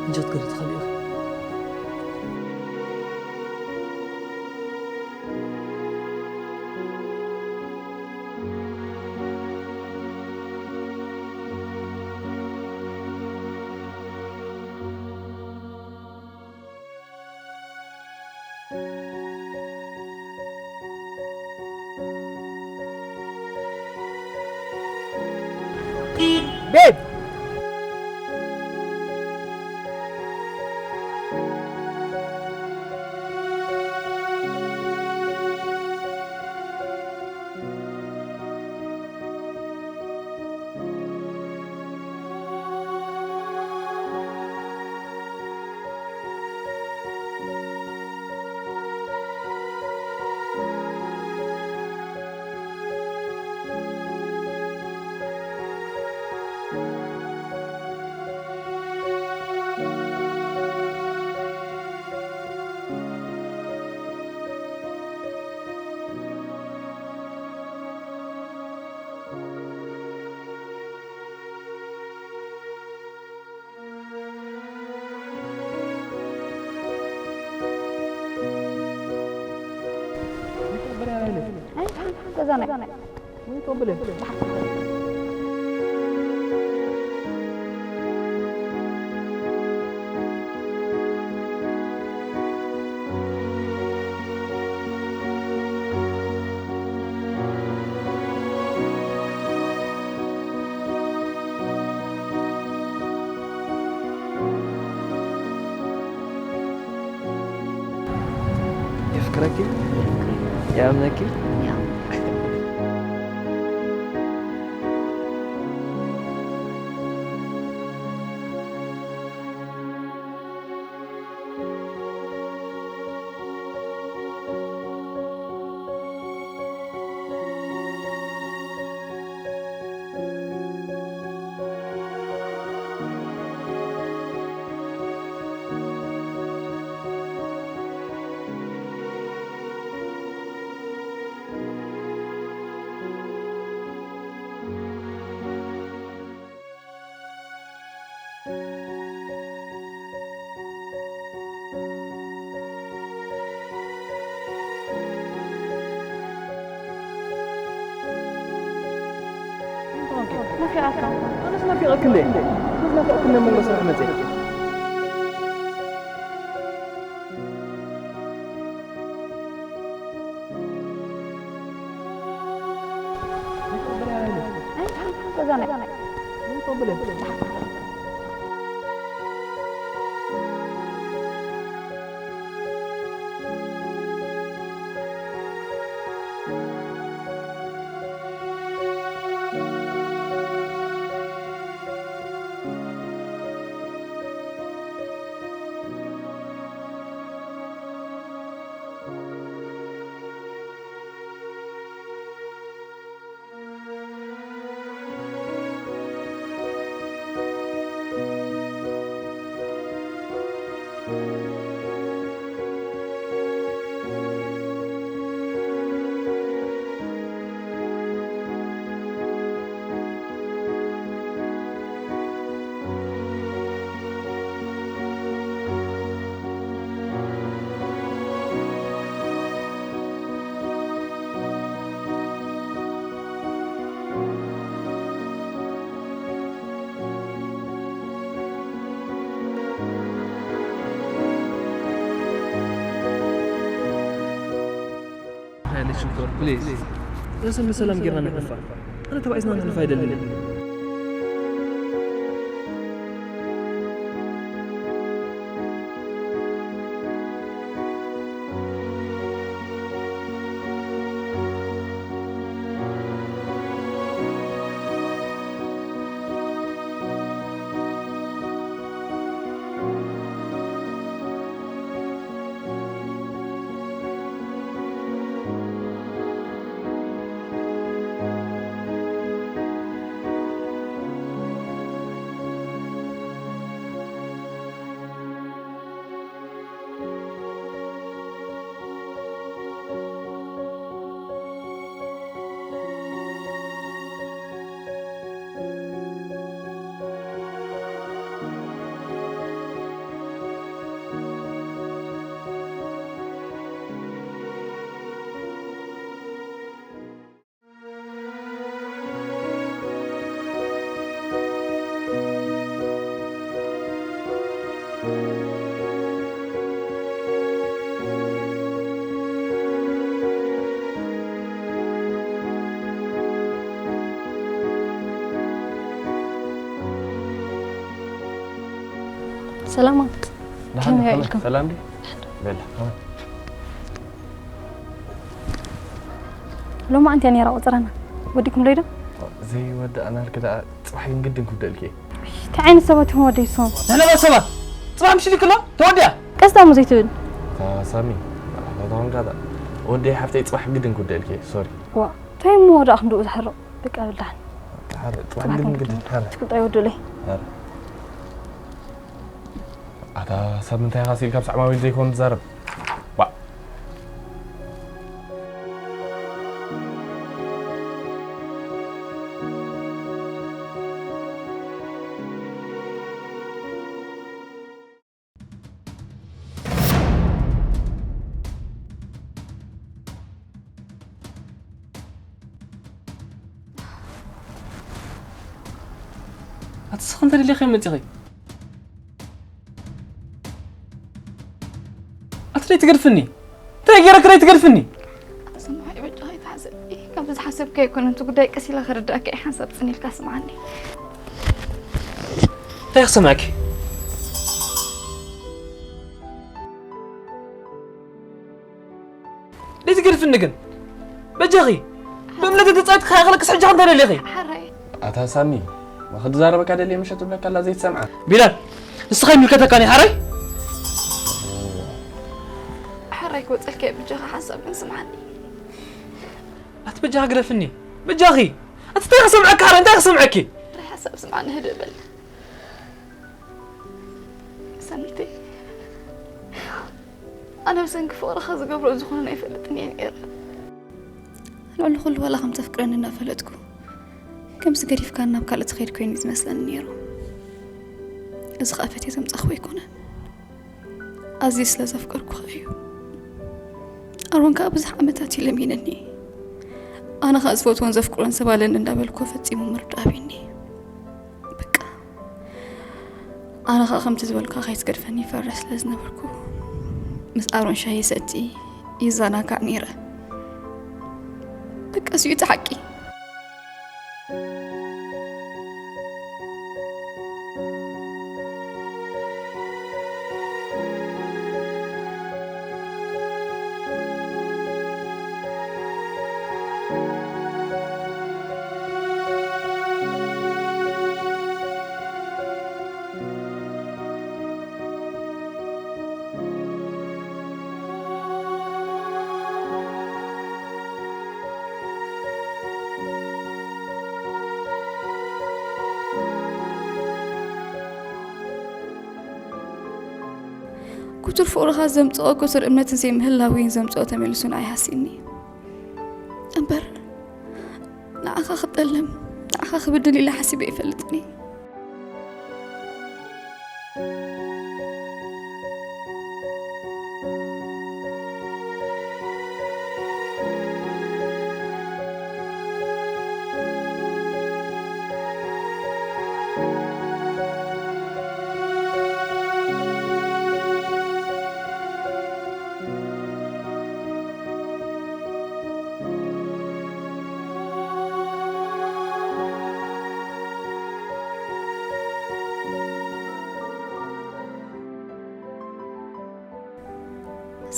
እንጀት ገለ ትኸልእ ኢኺ። ቤብ! የፍቅረኪ፣ የኣምነኪ። ናፊቓካ። ኣነስ ናፊቐኪ እንዴ? ኣነስ ናፊቐኪ እንዴ? መንጎ ስራሕ መፅእ። ሓይለ ሽኮር፣ ፕሊዝ። ርእስን ብሰላም ጌርና ንሕልፋ። ኣነ ተባኢስና ንሕልፋ ኣይደልን። ሰላማ፣ ደሓን ከመይ ዲኹም? ውዒልኩም? ሰላም ድዩ? በላ፣ ከመይ? ሎማዓንቲ እያ ነይራ ቁፅረና። ወዲእኩም ዶ ኢዶም? ዘይወዳእና ልክ ደኣ፣ ፅባሕ ግን ግድን ክውደልኪ እየ። እንታይ ዓይነት ሰባት ኢኹም ወደይ ንስኹም? ንሕና ሰባት? ፅባሕ ምሽ ኢልክሎ? ተወዲኣ? ቀስ ደኣ እሞ ዘይትብል። እታ ሳሚ፣ መራሕታ ተኾንካ ደኣ። ወደይ ሓፍተይ ፅባሕ ግድን ክውደልኪ እየ። ሶሪ። ዋ፣ እንታይ እሞ ደኣ ክንድኡ ዝሕርቕ? በቃ በል ደሓን። ደሓን፣ ፅባሕ ጽባሕ ግድን ክንክትም። ግድን። ሓረ። ትክልጣ ይወደለይ። ሓረ። ኣታ ሰብ ምንታይ ኢኻ ሲል ካብ ሳዕማዊል ዘይኮን ትዛረብ? ባ። ኣቲ ስኽ እንተ ደሊኺ መጺኺ። ኣቲ ደይ ትገድፍኒ? እንታይ ገይረክ ደይ ትገድፍኒ? ስምዓይ በጃኻ ይትሓዘብ። ኢህ፣ ከምቲ ዝሓሰብካዮ ኣይኮነን እቲ ጉዳይ፣ ቀስ ኢለ ከረድኣካ እየ፣ ሓንሳብ ጽን ኢልካ ስምዓኒ። እንታይ ክሰምዐኪ? ደይ ትገድፍኒ ግን? በጃኺ፣ ብእምነት እንተጻይትካ ይኽእለክስ ሕጂ ክንተ ደሊኺ? ሓራይ። ኣታ ሳሚ፣ ክዛረበካ ደልየ ምሸት ትብለካ ኣላ ዘይትሰምዓ። ቢላል፣ ንስኻ ይምልከተካኒ ሓራይ? ሓራይ ክወጸልካ እየ፣ በጃኻ ሓንሳብ ግን ስምዓኒ። ኣቲ በጃኻ ግደፍኒ፣ በጃኺ። ኣቲ እንታይ ክሰምዐካ ሓራይ፣ እንታይ ክሰምዐኪ? ጥራይ ሓንሳብ ስምዓኒ፣ ህድእ በል። ሰኒተይ፣ ኣነ ብሰንኪ ፍቕርኻ ዝገብሮ ዝኾነ ኣይፈልጥን እየ ነይረ። ልዕሊ ኩሉ ዋላ ከም ተፍቅረኒ እናፈለጥኩ፣ ከምዚ ገዲፍካ ናብ ካልእ ትኸይድ ኮይኑ እዩ ዝመስለኒ ነይሩ። እዚ ኸኣ ፈትየ ዘምጻእኽዎ ኣይኮነን። ኣዝየ ስለ ዘፍቀርኩኻ እዩ። ኣሮን ከኣ ብዙሕ ዓመታት እዩ ለሚንኒ። ኣነ ኸኣ ዝፈትዎን ዘፍቅሮን ሰብ ኣለኒ እንዳበልኩ ፈጺሙ ምርዳእ ኣብዩኒ። ኣነ ኸኣ ከምቲ ዝበልካ ከይትገድፈኒ ይፈርሕ ስለ ዝነበርኩ፣ ምስ ኣሮን ሻሂ ይሰቲ ይዘናጋዕ ነይረ። በቃ እዚ'ዩ እቲ ሓቂ። ክቱር ፍቕርኻ ዘምጽኦ ክቱር እምነትን ዘይምህላውይን ዘምጽኦ ተመሊሱ ንዓይ ሃሲኒ። እምበር ንዓኻ ክጠልም፣ ንዓኻ ክብድል ኢለ ሓሲበ ኣይፈልጥን እየ።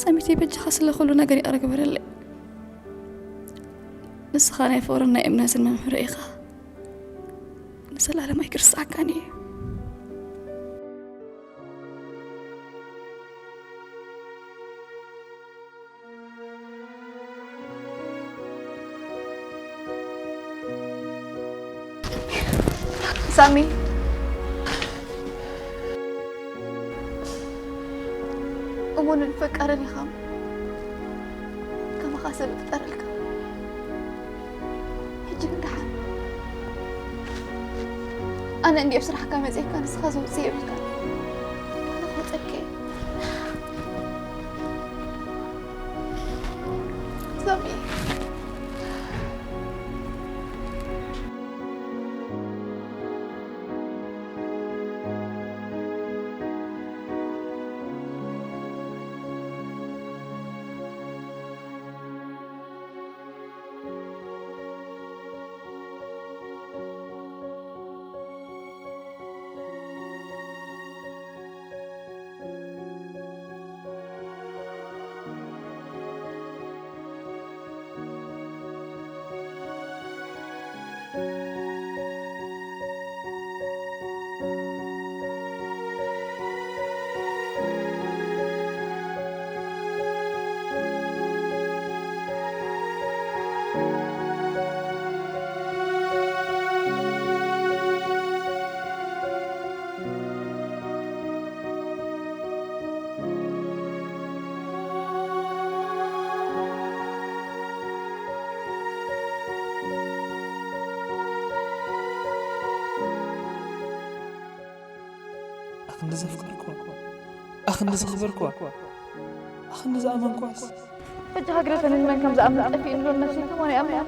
ሰሚተይ በጃኻ ስለ ኩሉ ነገር ይቕረ ግበረለይ። ንስኻ ናይ ፍቕርን ናይ እምነትን መምህረይ ኢኻ። ንዘላለም ኣይክርስዓካን እየ። ሳሚ፣ እሙንን ፈቃርን ኢኻ። ከማኻ ሰብ ይፍጠረልካ። ሕጂ ግን ደሓን። ኣነ እንድየ ኣብ ስራሕካ መጺኤካ፣ ንስኻ ዘውጽእ የብልካን። ኣነ ክወጸካ እየ። ሳሚ። ኣኽንዲ ዘፍቀርኩዋ፣ ኣኽንዲ ዘኽበርኩዋ፣ ኣኽንዲ ዝኣመንኩዋስ። በጃኻ ግደፈኒ፣ ንመን ከም ዝኣምን ጠፊእኒ ዶ ነፍሰይ ከማን ይኣምና።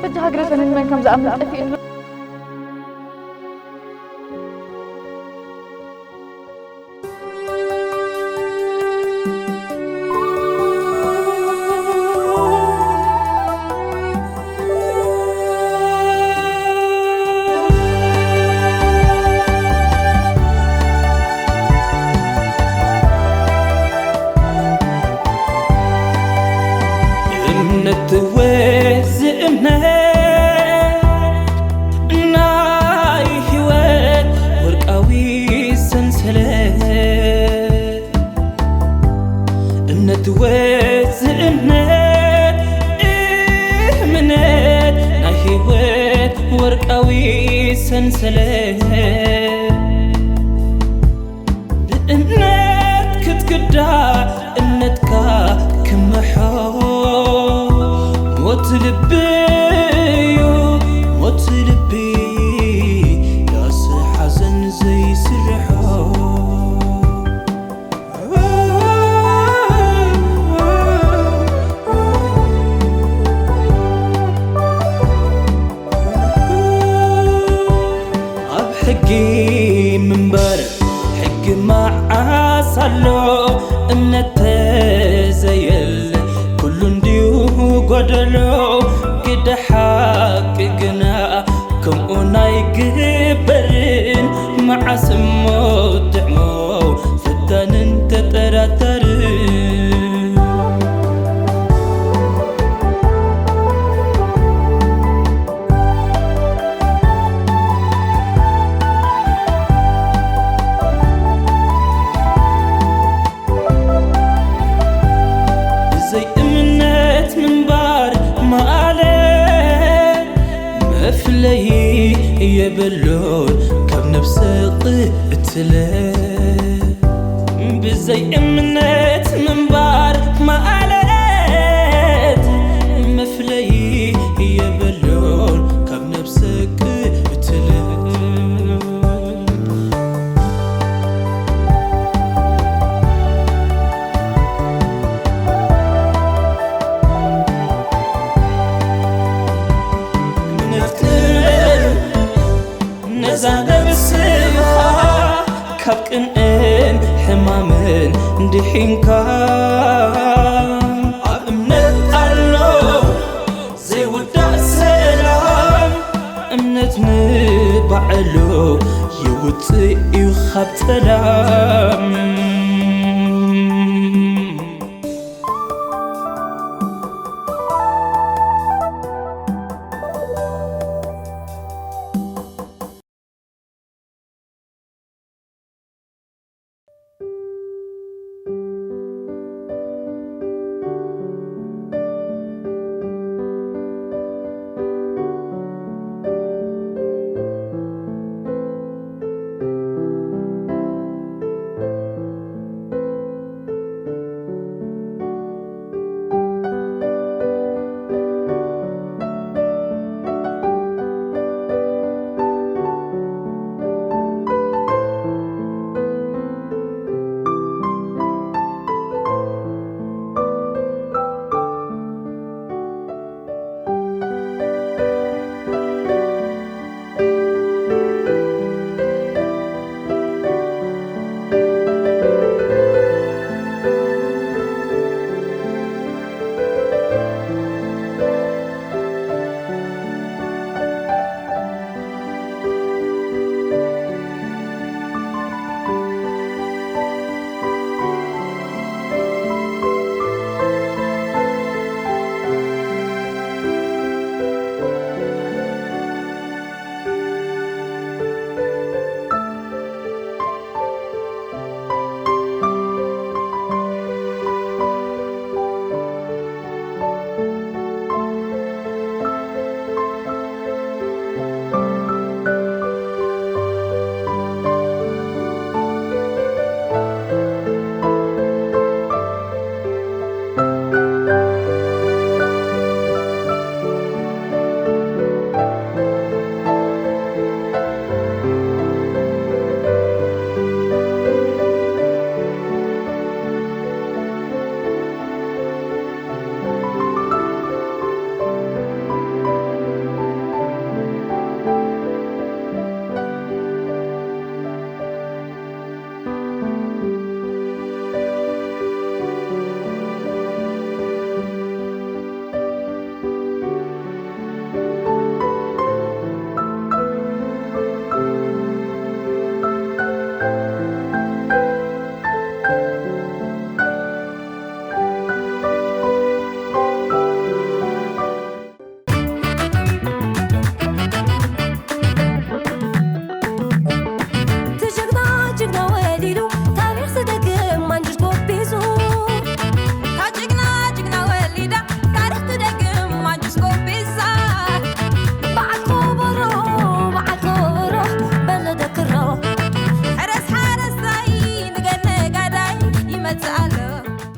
በጃኻ ግደፈኒ፣ ንመን ከም ዝኣምን ጠፊእኒ። ብእምነት ክትክዳ እምነትካ ክምሖ ሞት ልቢ እዩ ሞት ልቢ ዳስ ሓዘን ዘይስርሖ ኣብ ሕጊ ምንባር ሕጊ መዓስ ኣሎ እምነት ተዘየለ ኩሉ እንድዩ ጎደሎ ግደ ሓቂ ግና ከምኡ ናይ ግበርን መዓስ እሞ ጥዕሞ ፈታንን ተጠራጠርን ብዘይ እምነት ምንባር መኣለ መፍለይ የብሉን ካብ ነብሰ ቅትለ ብዘይ እምነት ምንባር መኣለት መፍለይ የብሉን ካብ ነብሰ ቅትለ ነዛ ነብስኻ ካብ ቅንእን ሕማምን ድሒንካ ኣብ እምነት ኣሎ ዘይውዳእ ሰላም እምነት ንባዕሉ ይውፅእ እዩ ካብ ፀላም መጽኣ